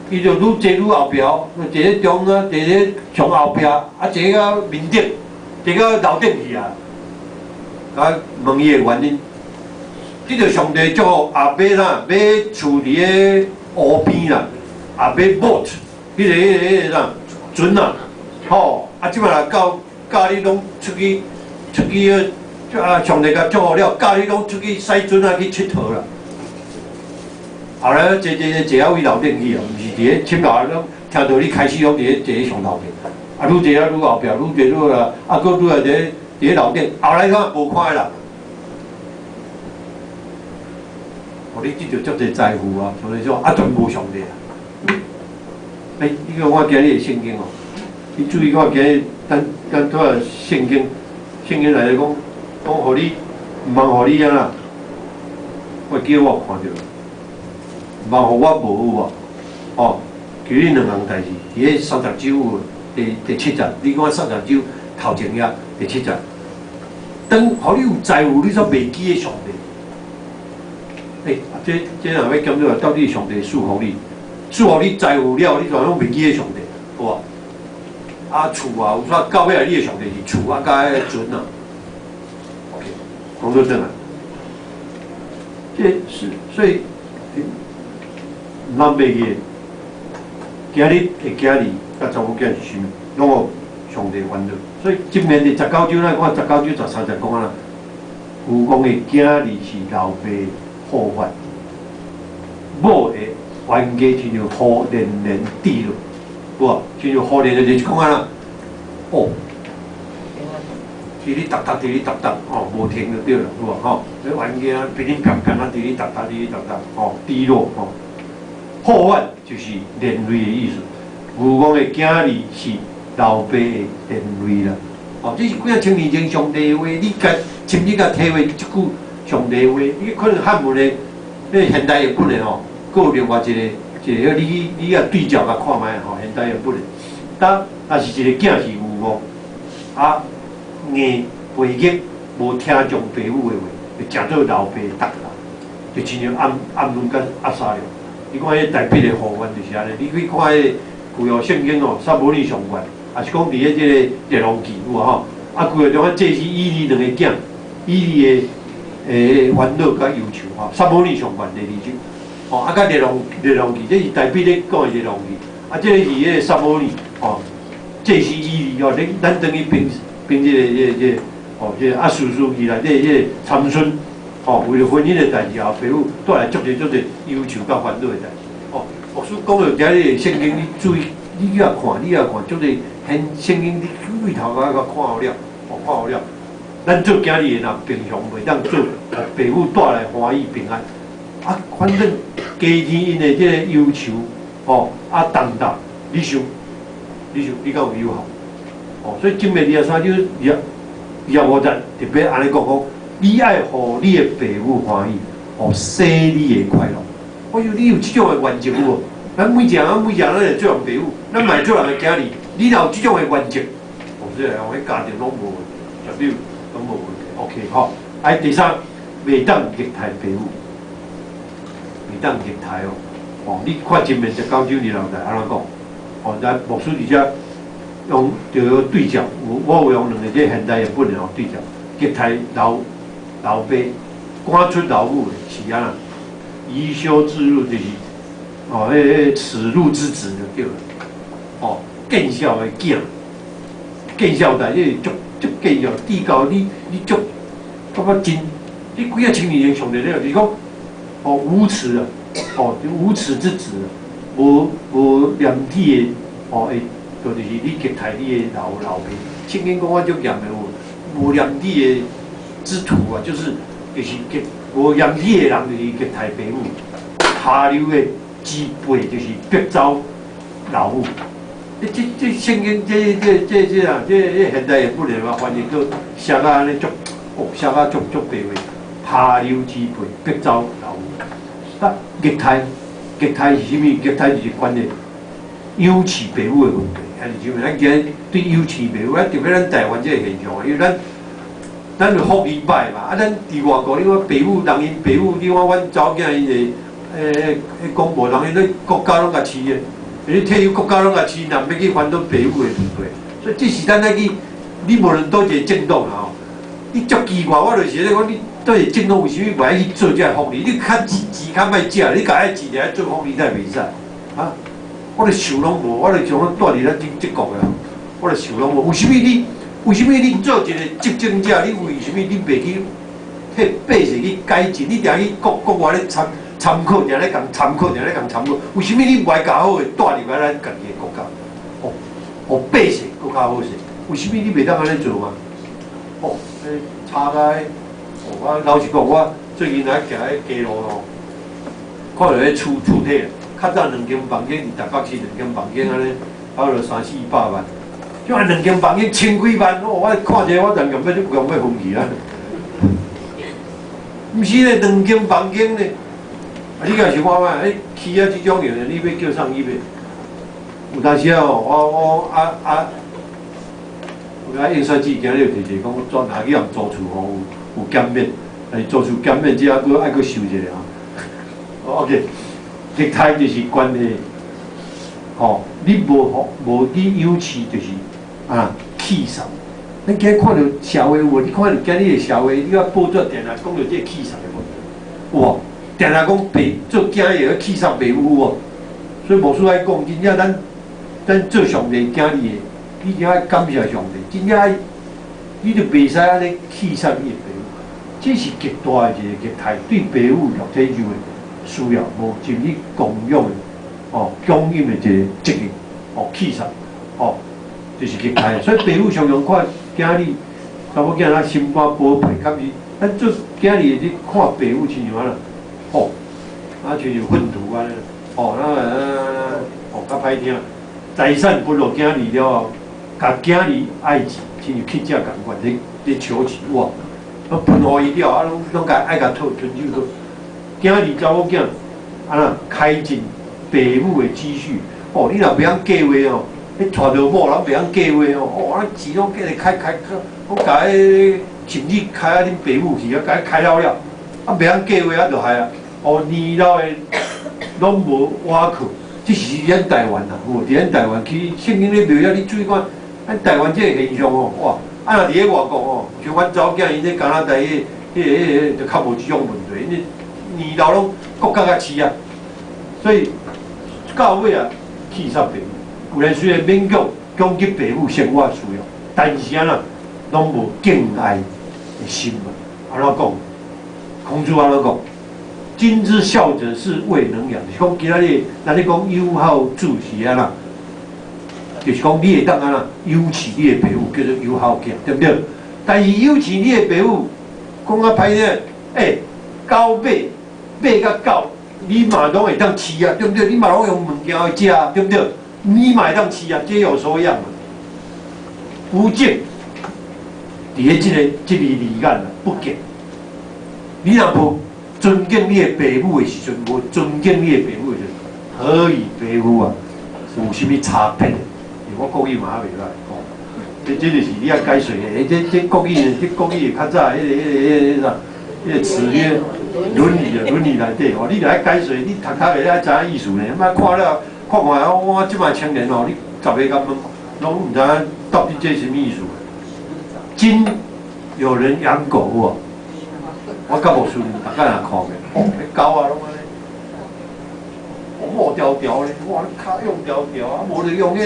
伊就愈坐愈後壁，坐咧中間，坐咧上後壁，啊，坐到面頂，坐到樓頂去啊。啊，問伊的原因，得著上帝祝福，也買啥？買厝佇咧湖邊啦，也買 boat，彼個啥船啊，吼！啊，這擺若到教你攏出去，啊，上帝共祝福了，教你攏出去駛船仔去𨑨迌啦。後來坐坐坐坐到位樓頂去啊，毋是佇咧前頭攏聽道理開始攏佇咧坐咧上頭邊，啊，愈坐啊愈後壁，愈坐愈啊，啊，閣愈來佇咧樓頂，後來看無看彼人。哦，你得著足濟財富啊，上帝說啊，全無上帝啊。欸，你看我今日的聖經哦，你注意看今日咱拄仔聖經，聖經內底講，講予你，毋通予你按怎？我記得我有看著，毋通予我無有無？哦，求你兩項代誌，佇咧三十章第七節，你看三十章頭前頁第七節，當予你有財富，你煞袂記得上帝。欸，這若欲檢討，到底上帝賜予你，賜予你財富了，你怎攏袂記得上帝？有無？啊厝啊，有煞到尾啊，你的上帝是厝啊，佮彼个船啊。OK，講到轉來，這是所以，咱袂記，今日的囝兒佮查某囝是啥物，攏予上帝煩惱。所以箴言第十九章，咱看十九章十三節講啊啦，愚戇的囝兒是老爸禍患，某的冤家親像雨連連滴落，無？親像雨連連就是講啊啦，哦，滴哩答答，滴哩答答，哦，無停就對了，有無？吼，這冤家噼哩啪啪啊，滴哩答答，滴哩答答，吼，滴落，吼，禍患就是連累的意思。愚戇的囝兒是老爸的連累啦。哦，這是幾仔千年前上帝的話，你共親自共體會這句上帝的話，你可能漢文的，那現代譯本的吼，閣有另外一個一個，你也對照共看覓吼，現代譯本的。當若是一個囝是愚戇，啊硬背逆，無聽從爸母的話，就成做老爸的重擔，就親像暗嫩佮押沙龍。你看彼大衛的禍患就是按呢，你去看彼个舊約聖經哦，撒母耳上卷，也是講佇咧這个列王記有無吼？啊，舊約中啊，祭司以利兩個囝，以利的煩惱佮憂愁吼，撒母耳上卷第二章，吼啊，佮列王記，這是大衛咧講的列王記，啊，這個是彼个撒母耳吼，祭司以利吼，恁咱轉去編編這個吼，這個啊，士師記內底這个參孫，吼，為著婚姻的代誌啊，爸母帶來足濟足濟憂愁佮煩惱的代誌。哦，牧師講到遮個聖經，你注意，你去看，你也看，足濟現聖經，你對頭仔共看好了，哦，看好了。咱做囝兒的若平常袂當做，予爸母帶來歡喜平安。啊，反正加添𪜶的這個憂愁，吼，啊重擔，你想，你想，你敢有有效？哦，所以箴言二十三章二十五節特別按呢講講，你愛予你的爸母歡喜，予洗你的快樂。我說你有這種的原則有無？咱每一個人每一個人咱會做人爸母，咱嘛會做人的囝兒。你若有這種的原則，哦，這個哦，彼家庭攏無絕對攏無問題。OK，吼，啊，第三，袂當虐待爸母，袂當虐待哦。哦，你看箴言十九章二六節按怎講？哦，咱牧師佇遮用著對照，我有用兩个這現代譯本的哦對照，虐待老爸，趕出老母的是按怎？貽羞之辱就是哦，彼恥辱之子就對了。哦，見笑的囝，見笑代，你足足見笑，至到你你足感覺真，你幾仔千年前上帝了，就是講哦無恥啊，哦無恥之子，無廉恥的哦，會就是你虐待你的老爸。聖經講我足嚴的有無廉恥的之徒啊，就是虐無廉恥的人，就是虐待爸母。下流的之輩就是逼走老母。這聖經這啊，這現代譯本的嘛，翻譯做寫甲按呢足，哦，寫甲足足白話。下流之輩逼走老母。啊，虐待，虐待是啥物？虐待就是關係養飼爸母的問題，還是啥物？咱今日對養飼爸母，啊，特別咱台灣這個現象啊，因為咱有福利歹嘛，啊，咱佇外國，你看爸母人𪜶爸母，你看阮查某囝𪜶的，欸，講無人𪜶咧國家攏共飼的，你退休國家攏共飼，若欲去煩惱爸母的問題，所以這是咱愛去，你無論佗一個政黨啦吼，你足奇怪，我就是咧講你佗一個政黨為啥物袂愛去做這個福利？你較錢較莫食，你共愛錢來做福利，才袂使啊？我就想攏無，我就想講住佇咱這國的，我就想攏無，為啥物你？為啥物你做一個執政者，你為啥物你袂去替百姓去改進？你定去國外咧參考，定咧共參考，定咧共參考。為啥物你無愛較好的帶入來咱家己的國家？哦，予百姓閣較好勢。為啥物你袂當按呢做嗎？哦，彼差甲哦，我老實講，我最近來行彼街路哦，看著彼厝體，較早兩間房間佇台北市兩間房間按呢，差不多三四百萬。就按兩間房間千幾萬，哦，我看者我人共欲共欲昏去啊！毋是咧，兩間房間咧，啊，你敢想看覓？欸，起啊這種樣的，你欲叫啥去買？有當時啊，我啊，有影應賽姊今日有提一個講，轉哪去予租厝吼有減免，但是租厝減免之後，閣愛閣收一下啊。OK，虐待就是關係，吼，你無予無去養飼，就是。啊氣煞。咱今日看著社會有無？你看著今日的社會，你看報紙定定講著這個氣煞的問題，有無？定定講爸做囝的氣煞爸母有無？所以牧師愛講，真正咱做上帝囝兒的，你就愛感謝上帝，真正愛，你就袂使按呢氣煞你的爸母，這是極大的一個虐待，對爸母肉體上的需要無盡去供養的，哦，供應的一個責任，哦，氣煞，哦，就是虐待。所以爸母常常看囝兒，查某囝仔心肝寶貝，敢是咱做囝兒的，你看爸母親像按怎，吼，啊親像糞土按呢，吼，那哦較歹聽，財產分予囝兒了後，共囝兒愛錢，親像乞食仝款，咧咧求乞哇，啊分予伊了，啊攏攏共愛共討吞手討。囝兒查某囝按怎開盡爸母的積蓄，哦，你若袂曉計劃哦，你娶著某人袂曉計劃哦，哦，啊錢攏計來開開，攏共彼甚至開啊恁爸母去啊，共伊開了了，啊袂曉計劃啊，就害啊，哦年老的攏無倚靠，這是咱台灣啊，有無？佇咱台灣去聖經咧描寫，你注意看，咱台灣這個現象哦，哇！啊若佇咧外國哦，像阮查某囝𪜶咧加拿大彼個就較無這種問題，因為年老攏國家較飼啊，所以到尾啊，氣煞爸母。有人雖然勉強供給爸母生活需要，但是按怎攏無敬愛的心嘛。按怎講？孔子按怎講？今之孝者是未能養，就是講今仔日，咱咧講有孝子是按怎？就是講你會當按怎養飼你的爸母，叫做有孝囝，對毋對？但是養飼你的爸母，講較歹聽，欸，狗馬馬佮狗，你嘛攏會當飼啊，對毋對？你嘛攏用物件去食啊，對毋對？你嘛會當飼啊，皆有所養嘛。不敬，佇咧這個字眼啊，不敬。你若無尊敬你的爸母的時陣，無尊敬你的爸母的時陣，何與爸母啊有啥物差別？我國語嘛猶袂歹吼，這就是你愛解說的。這國語呢？這國語較早彼個啥？彼個詞語《論語》啊，《論語》內底吼，你著愛解說，你讀較會愛知影意思呢。莫看了看看，我這擺青年吼，你十个共問，攏毋知影到底這啥物意思。今有人養狗無？我佮牧師逐擺若看過，哦，彼狗啊攏按呢，哦，毛條條咧，哇，跤用條條啊，無就用彼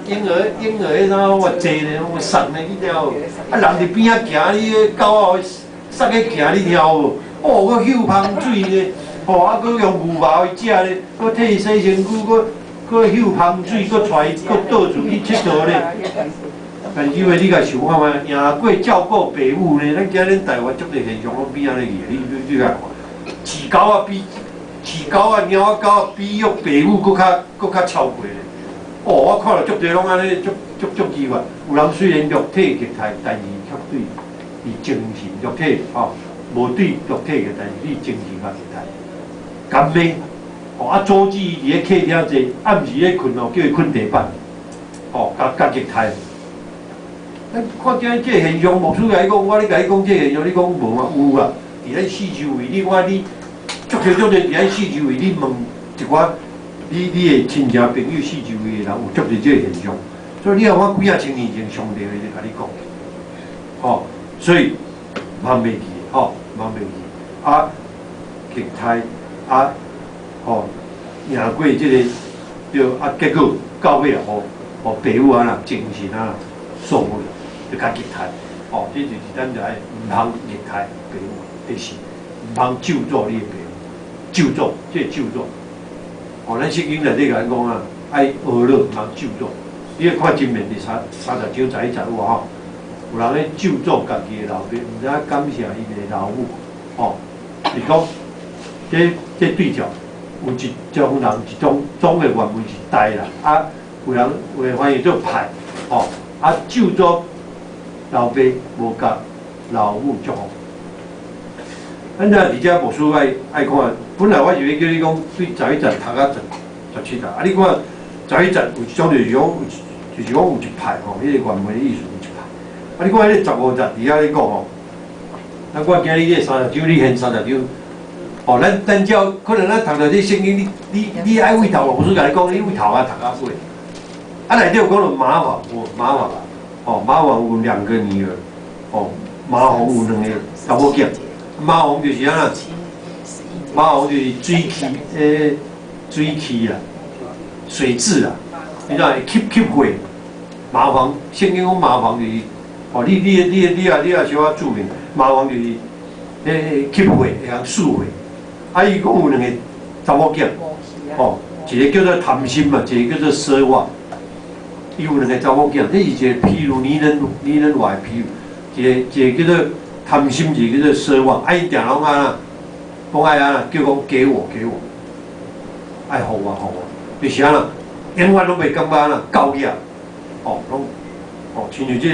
嬰兒彼啥我坐咧，我捒咧，你聽無？啊，人佇邊仔行，你彼狗仔捒去行，你聽無？哦，閣嗅芳水咧，吼，啊，閣用牛肉去食咧，閣替伊洗身軀，閣閣嗅芳水，閣帶伊閣倒厝去𨑨迌咧。但是因為你共想看覓，贏過照顧爸母呢？咱今日台灣足濟現象攏變按呢去，你共看，飼狗仔比飼狗仔、貓仔狗仔比育爸母閣較超過咧。哦，我看著足濟攏按呢，足足足奇怪。有人雖然肉體虐待，但是卻對伊精神肉體吼，無對肉體虐待，但是對精神較虐待。甘咩？哦，啊，阻止伊佇咧客廳坐，暗時咧睏哦，叫伊睏地板，吼，共共虐待。咱看見這個現象，牧師共你講，我咧共你講這個現象，你講無嗎？有啊，佇咱四周圍，你看你足濟足濟佇咱四周圍，你問一寡你的親戚朋友四周圍的人，有足濟這個現象。所以你看我幾仔千年前上帝咧共你講，吼，所以毋通袂記，吼，毋通袂記。啊，虐待啊，吼，贏過這個對啊，結果到尾啊，予予爸母按怎精神按怎受不了。就共虐待，吼，這就是咱就愛毋通虐待爸母，第四，毋通咒詛你的爸母，咒詛，這個咒詛，吼，咱聖經內底共咱講啊，愛呵咾，毋通咒詛。你看箴言第30章11節有無吼？有人咧咒詛家己的老爸，毋知影感謝𪜶的老母，吼，是講這對照有一種人一種總的原文是代啦，啊，有人有的翻譯做派，吼，啊，咒詛老爸無共老母祝福。咱遮佇遮牧師愛愛看，本來我是欲叫你講對11節讀到17節，啊，你看11節有一種就是講，就是講有一派吼，彼個原文的意思有一派。啊，你看彼個15節佇遐咧講吼，咱我今日這三十章，你現三十章，吼，咱照可能咱讀著這聖經，你愛為頭，牧師共你講，你為頭仔讀到尾。啊，內底有講著馬法，有馬法。哦，螞蟥有兩個女兒，哦，螞蟥有兩個查某囝，螞蟥就是按怎？螞蟥就是水蜞，水蜞啊，水蛭啊，你知影會吸吸血？螞蟥，聖經講螞蟥就是，哦，你也小可注明，螞蟥就是，吸血會曉吸血。啊，伊講有兩個查某囝，哦，一個叫做貪心嘛，一個叫做奢望。伊有兩個查某囝，這是一個譬如擬人化的譬喻，一個叫做貪心，一個叫做奢望。啊，伊定攏按怎，講愛按怎，叫講給我給我，愛予我予我，就是按怎，永遠攏袂感覺按怎夠額，哦，攏，哦，親像這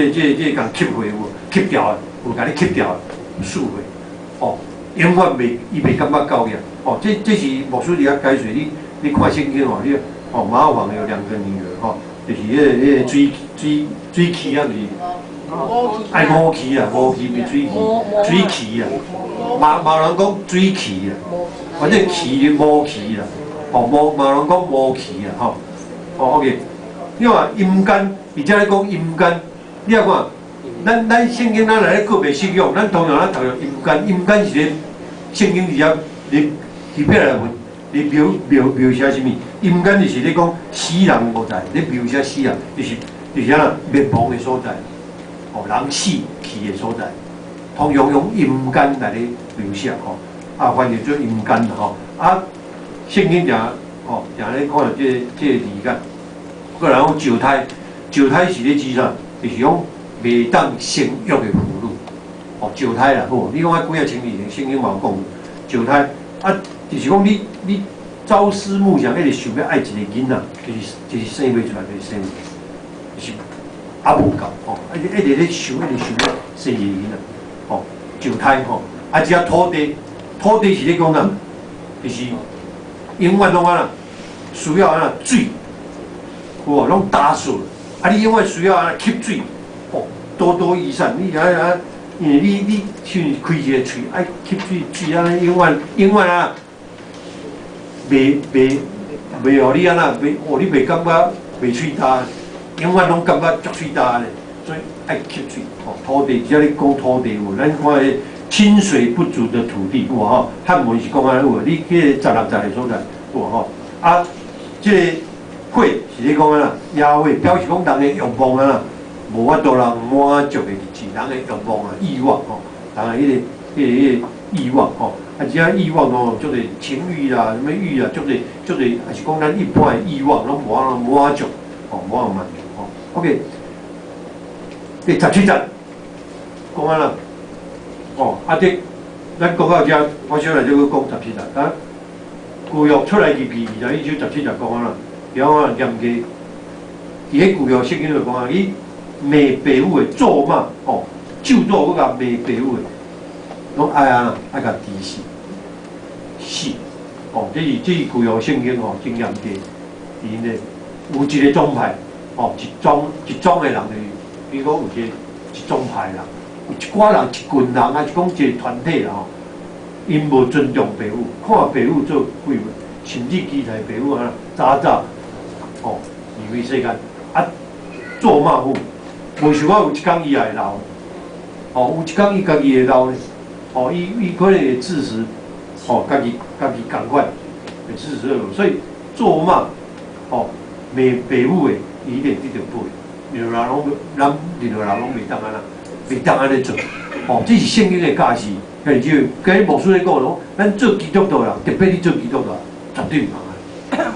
個共吸血有無？吸掉的，有共你吸掉的，吸血，哦，永遠袂，伊袂感覺夠額，哦，這是牧師佇遐解說，你看聖經哦，你哦，螞蟥有兩個女兒，吼，就是彼個水蜞啊，是愛五蜞啊，五蜞袂水蜞，水蜞啊，嘛嘛有人講水蜞啊，反正蜞就五蜞啦，哦，嘛有人講五蜞啊，吼，哦，OK，你看陰間，而且咧講陰間，你也看，咱聖經咱來咧個別適用，咱通常咱讀著陰間，陰間是咧聖經佇遐咧希伯來文，咧描寫啥物？陰間就是咧講死人所在，咧描寫死人，就是按怎滅亡的所在，哦，人死去的所在，通常用陰間來咧描寫吼，啊，翻譯做陰間啦吼，啊，聖經定吼定咧看著這個字眼，過來講石胎，石胎是咧指啥？就是講袂當生育的婦女，哦，石胎啦，好，你講愛幾仔千年前，聖經嘛有講，石胎啊，就是講你朝思暮想，一直想欲愛一個囡仔，就是生袂出來，就是生，就是猶無夠吼，一直咧想，一直想欲生一個囡仔，吼，石胎吼，啊，這土地，土地是咧講啥？就是永遠攏按怎，需要按怎水，有無？攏焦燥，啊，你永遠需要按怎吸水，哦，多多益善，你按按，因為你像開一個喙，愛吸水，水按呢永遠永遠按怎，袂予你按怎，袂哦，你袂感覺袂喙焦，永遠攏感覺足喙焦咧，所以愛吸水。哦，土地，這咧講土地有，咱看彼清水不足的土地有無吼？漢文是講按呢有無？你去16節的所在有無吼？啊，這個火是咧講按怎？野火表示講人的慾望按怎，無法度人滿足的日子，人的慾望啊，欲望吼，人的彼個欲望吼，啊，這欲望吼，足濟情欲啦，啥物欲啊，足濟足濟，抑是講咱一般的欲望，攏無法度滿足，吼，無法度滿足吼。OK，第17節講按怎？哦，啊，這咱講到遮，我小來就閣講十七節啊。舊約出埃及記21章十七節講按怎？伊講按怎嚴格，佇彼舊約聖經就講啊，你罵爸母的咒罵，吼，咒詛閣共罵爸母的，攏愛按怎？愛共治死，死，哦，這是舊約聖經吼，真嚴格。佇𪜶咧有一個宗派，哦，一宗的人就是，比如講有一個一宗派的人，有一寡人一群人，抑是講一個團體啦吼，𪜶無尊重爸母，看爸母做廢物，甚至期待爸母按怎早早吼離開世間，啊，咒罵母，無想到有一工伊也會老，哦，有一工伊家己會老咧，哦，伊可能會自食，哦，家己仝款，會自食惡果，所以咒罵，哦，罵爸母的，伊一定得著報應，任何人攏咱任何人攏袂當按怎，袂當按呢做，哦，這是聖經的教示，遐爾少，今日牧師咧講，咱做基督徒人，特別你做基督徒，絕對毋通按呢。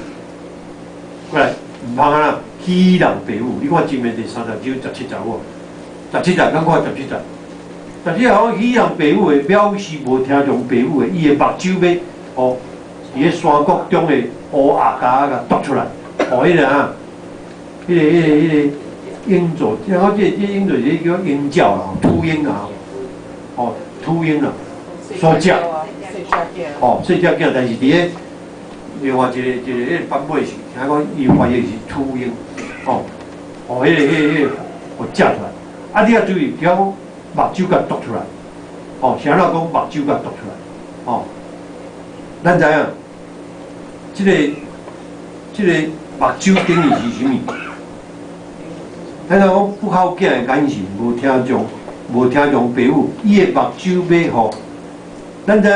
過來，毋通按怎欺人爸母？你看箴言第30章17節有無？十七節，咱看十七節。十七節講欺人爸母的，表示無聽從爸母的，伊的目睭欲哦，佇咧山谷中的烏鴉共啄出來。哦，彼個啊，彼個鷹座，聽講這鷹座是叫鷹鳥啦，禿鷹啊，哦，禿鷹啦，所食，哦，細隻囝，但是佇咧另外一個彼個版本是聽講伊翻譯是禿鷹，哦，哦，彼個予食出來，啊，你要注意，聽講目睭共啄出來，哦，是按怎講目睭共啄出來，哦，咱知影，這個目睭等於是啥物？咱若講不孝囝的眼神，無聽從爸母，伊的目睭欲予咱知影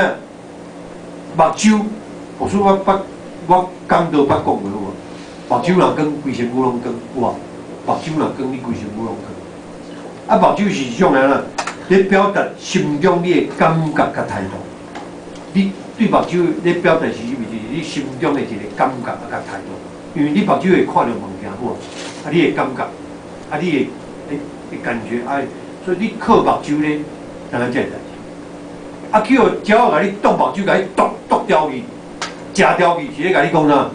目睭，牧師我捌我講道捌講過有無？目睭若光，規身軀攏光，有無？目睭若光，你規身軀攏光。啊，目睭是創啥啦？咧表達心中你的感覺佮態度。你對目睭咧表達是啥物？就是你心中的一個感覺啊，佮態度。因為你目睭會看著物件，有無？啊，你會感覺，啊，你會感覺啊，所以你靠目睭咧，知影這個代誌。啊，去予鳥仔共你啄目睭，共你啄啄掉去，食掉去，是咧共你講啥？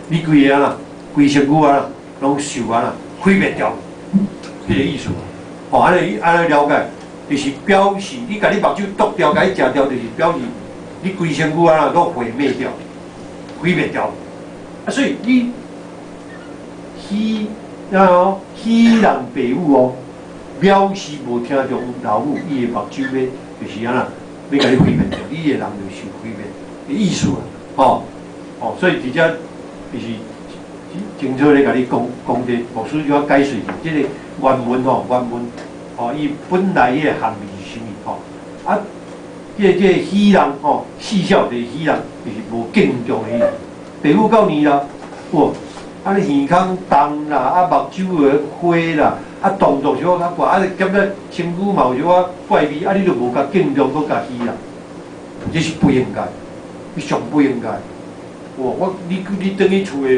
你規個啊啦，規身軀啊啦，攏受啊啦，毀滅掉，彼個意思。吼，按呢按呢了解，就是表示你共你目睭啄掉，共你食掉，就是表示你規身軀啊啦攏毀滅掉，毀滅掉。啊，所以你戲，然後戲弄爸母哦，表示無聽從老母，伊的目睭欲就是按怎，欲共你毀滅掉，你的人就受毀滅的意思啊，吼，哦，所以佇遮就是清楚咧，共你講講者，牧師就要解釋這個原文吼，原文吼，伊本來彼個含義是啥物吼？啊，這個戲弄吼，戲笑就是戲弄，就是無敬重的意思。爸母到年老，哇！啊，你耳孔重啦，啊，目睭會花啦，啊，動作小可較怪，啊，你感覺身軀嘛有小可怪味，啊，你就無共敬重，閣共戲弄，這是不應該，你上不應該。有無？我你轉去厝的，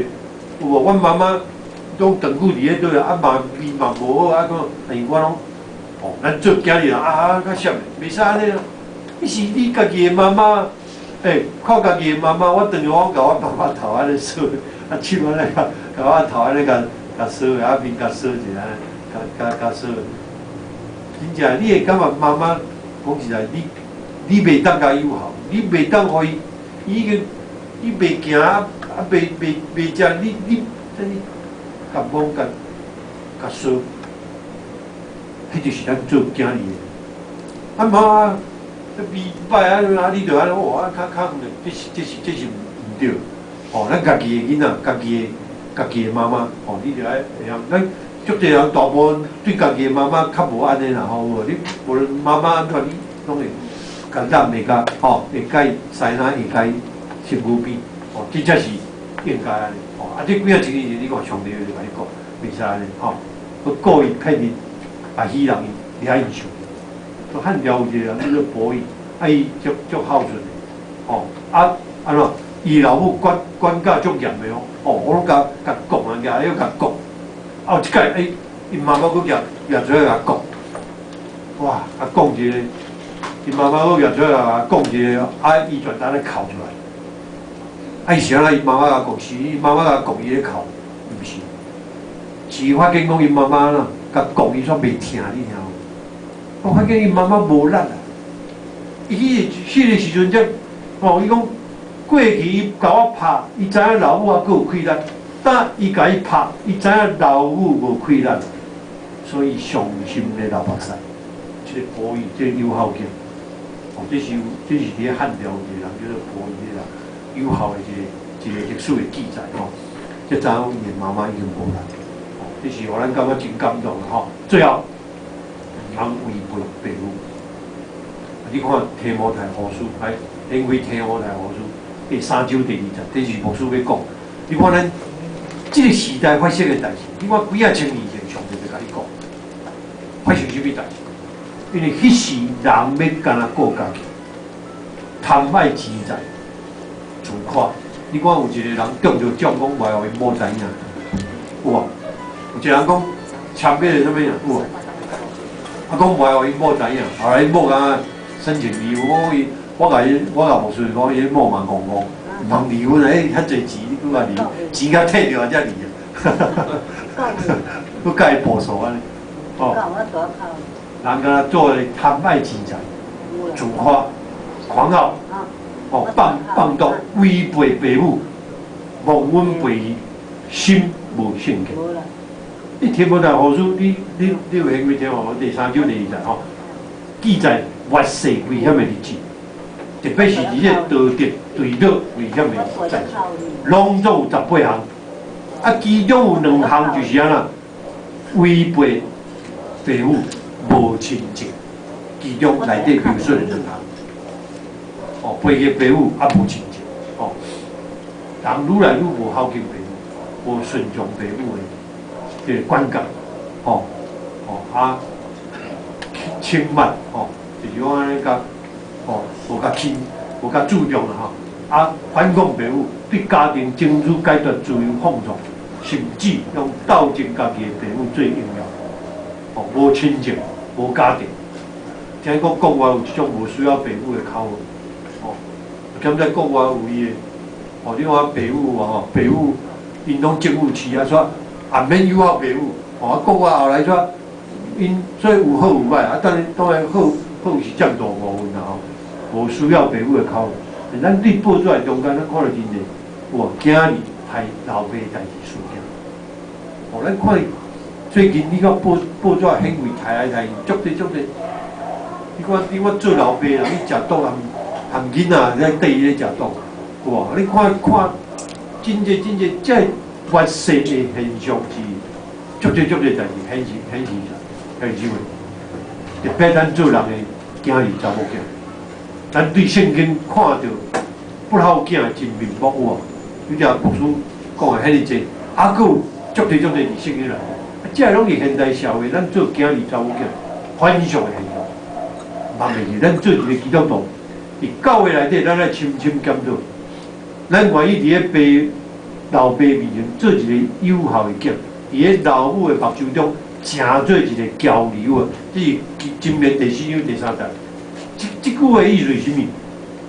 有無？阮媽媽攏長久佇咧倒啊，嘛味嘛無好，啊，閣，但是我攏，哦，咱做囝兒啊，較啥袂使按呢啦。彼是你家己的媽媽，欸，看家己的媽媽，我轉去我共我媽媽頭按呢梳，啊手按呢共，共我頭按呢共共梳，啊面共梳一下，共共共梳。真正你會感覺媽媽講實在，你袂當共伊有孝，你袂當予伊，伊已經伊袂行啊，袂食，你你共摸共共梳，彼就是咱做囝兒的。啊媽，味歹啊，啊你著按呢哇，啊較較的，這是毋對。吼，咱家己的囡仔，家己的媽媽，吼，你著愛會曉。咱足濟人大部分對家己的媽媽較無按呢啦，吼，有無？你無論媽媽按怎，你攏會共攬會共吼，會共伊師奶，會共伊身軀邊，吼，這才是應該按呢。吼，啊，這幾仔情形，你看上帝就共你講，袂使按呢，吼，閣故意騙𪜶，啊戲弄𪜶，掠𪜶受。說漢朝有一個人叫做伯益，啊，伊足足孝順的，吼，啊按怎？伊老母管管教足嚴的哦，哦，我攏共共講啊，舉來共講，啊，有一擺，欸，𪜶媽媽閣舉舉出來共講，哇，啊講一個，𪜶媽媽閣舉出來共講一個，啊，伊全當咧哭出來，啊，伊是按怎？伊媽媽共講，是伊媽媽共講，伊咧哭，毋是，是發現講𪜶媽媽啦，共講伊煞袂聽，你聽無？我發現𪜶媽媽無力啊，伊彼個時陣才，哦，伊講過去伊共我拍，伊知影老母猶閣有氣力，當伊共伊拍，伊知影老母無氣力，所以傷心咧流目屎。這個伯益，這個有孝囝，哦，這是佇咧漢朝有一個人叫做伯益的人，有孝的一個歷史的記載吼。才知影伊的媽媽已經無力，哦，這是予咱感覺真感動的吼。最後，毋通違背爸母。你看提摩太後書，來，連開提摩太後書第三章第二節，這是牧師欲講。你看咱這個時代發生的代誌，你看幾仔千年前，上帝就共你講，發生啥物代誌？因為彼時人欲干焦顧家己，貪愛錢財，自誇。你看有一個人中著獎，講袂予𪜶某知影，有無？有一個人講簽彼個啥物啊？有無？啊，講袂予𪜶某知影，後來𪜶某共申請離婚，我伊，我共伊，我共牧師講，伊某嘛戇戇，毋通離婚啊！欸，遐濟錢，你閣共離，錢共退著啊，才離啊！閣共伊報數按呢，哦。人敢若做貪愛錢財，自誇、狂傲，哦，放蕩、違背爸母，忘恩背義，心無聖潔。你提摩太後書，你有興趣聽無？第三章第二節吼，記載末世危險的日子，特別是佇這個道德墜落危險的日子，攏總有十八項，啊，其中有兩項就是按怎？違背父母無親情，其中內底描述的兩項。哦，背逆父母啊無親情，哦，人愈來愈無孝敬父母，無順從父母的這个觀感，吼，哦啊，輕慢，吼，就是講按呢較，吼，無較輕，無較注重啦，吼，啊，反抗父母，對家庭爭取解決自由放縱，甚至用鬥爭家己的父母做榮耀，哦，無親情，無家庭，聽講國外有這種無需要父母的口號，哦，兼在國外有伊的，哦，你看父母啊，吼，父母𪜶攏政府飼啊，說也免友好父母，哦，啊，國外後來說，𪜶所以有好有歹，啊，當然當然好好是佔大部分啦，吼，無需要父母的口號。咱對報紙的中間，咱看著真濟，有囝兒害老爸代誌事件。哦，咱看最近你看報報紙顯微刣來刣去，足濟足濟。你看你我做老爸人去食毒含含囡仔咧綴伊咧食毒，有無？你看看真濟真濟，這個劣勢的現象是足濟足濟代誌顯示顯示顯示出來。特別咱做人的囝兒查某囝，咱對聖經看著不孝囝的真面目有無？你聽牧師講的遐爾濟，啊，閣有足濟足濟佇聖經內底，啊，這个攏是現代社會咱做囝兒查某囝反常的現象。毋通袂記，咱做一個基督徒，佇教會內底，咱愛深深檢討，咱願意佇咧爸老爸面前做一個有孝的囝，佇咧老母的目睭中，成做一個嬌流啊！這是箴言第四章第三節。這這句話意思是啥物？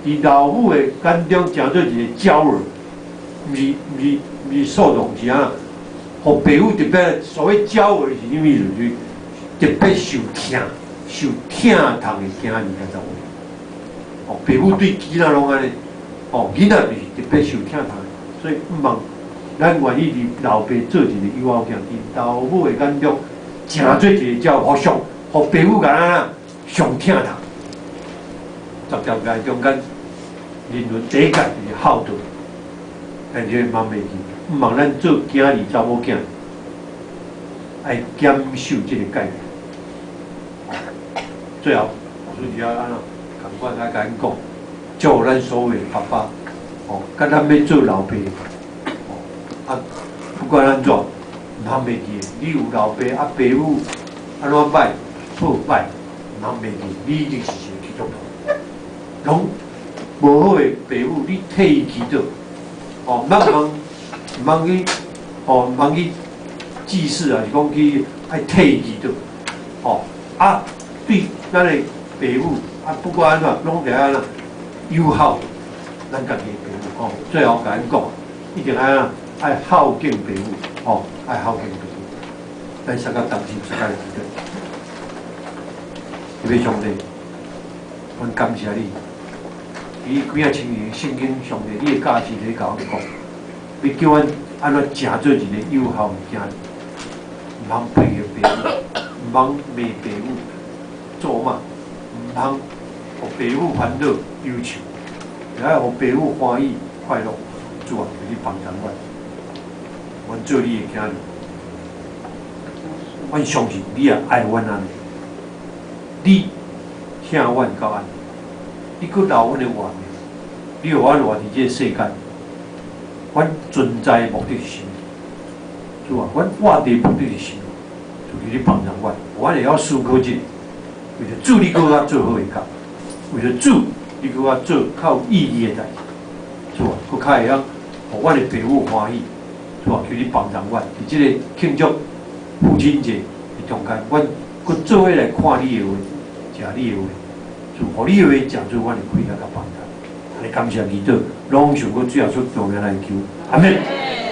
佇老母的眼中，成做一個嬌兒，毋是毋是毋是受動是按怎？予爸母特別所謂嬌兒是啥物意思？就是特別受疼、受疼痛的囝兒較查某。哦，爸母對囡仔攏按呢，哦，囡仔就是特別受疼痛的，所以毋茫咱願意佇老爸做一個有孝囝，佇老母的眼中，成做一個嬌，予上，予爸母共咱啊上疼痛。十條誡中間，人倫第一誡就是孝道，但是毋通袂記，毋茫咱做囝兒查某囝，愛堅守這個誡。最後，牧師佇遐按怎？仝款來共𪜶講，祝福咱所有的爸爸，哦，佮咱欲做老爸，哦，啊，不管按怎，毋通袂記，你有老爸啊，爸母按怎歹，好歹，毋通袂記，你一定是一個基督徒。攏無好的爸母，你替伊祈禱，哦，毋通毋通去，哦，毋通去祭祀啊，是講去愛替伊祈禱，哦，啊，對咱的爸母。啊，不管按怎，攏著按怎友好，咱家己的爸母吼。最後共恁講，一定愛按怎愛孝敬爸母，吼，愛孝敬爸母。咱相佮同心，相佮來祈禱。這位上帝，阮感謝你，佇幾仔千年聖經上帝，你的教示咧共阮講，欲叫阮按怎成做一個有孝的囝兒，毋通背逆爸母，毋通罵爸母，咒罵。毋通予爸母煩惱憂愁，也愛予爸母歡喜快樂。主啊，求你幫助阮，阮做你的囝兒，阮相信你也愛阮按呢，你疼阮到按呢，你閣留阮的活命，你予阮活佇這个世間，阮存在的目的是啥物？主啊，阮活佇目的是啥物？就求你幫助阮，阮會曉思考這個。為著主，你閣較做好的工；為著主，你閣較做較有意義的代誌。主啊，閣較會曉予阮的爸母歡喜。主啊，求你幫助阮，佇這個慶祝父親節的中間，阮閣做伙來看你的話，食你的話，主，予你的話成做阮的氣力佮幫助。按呢感謝祈禱，攏奉主耶穌聖名來求，阿門。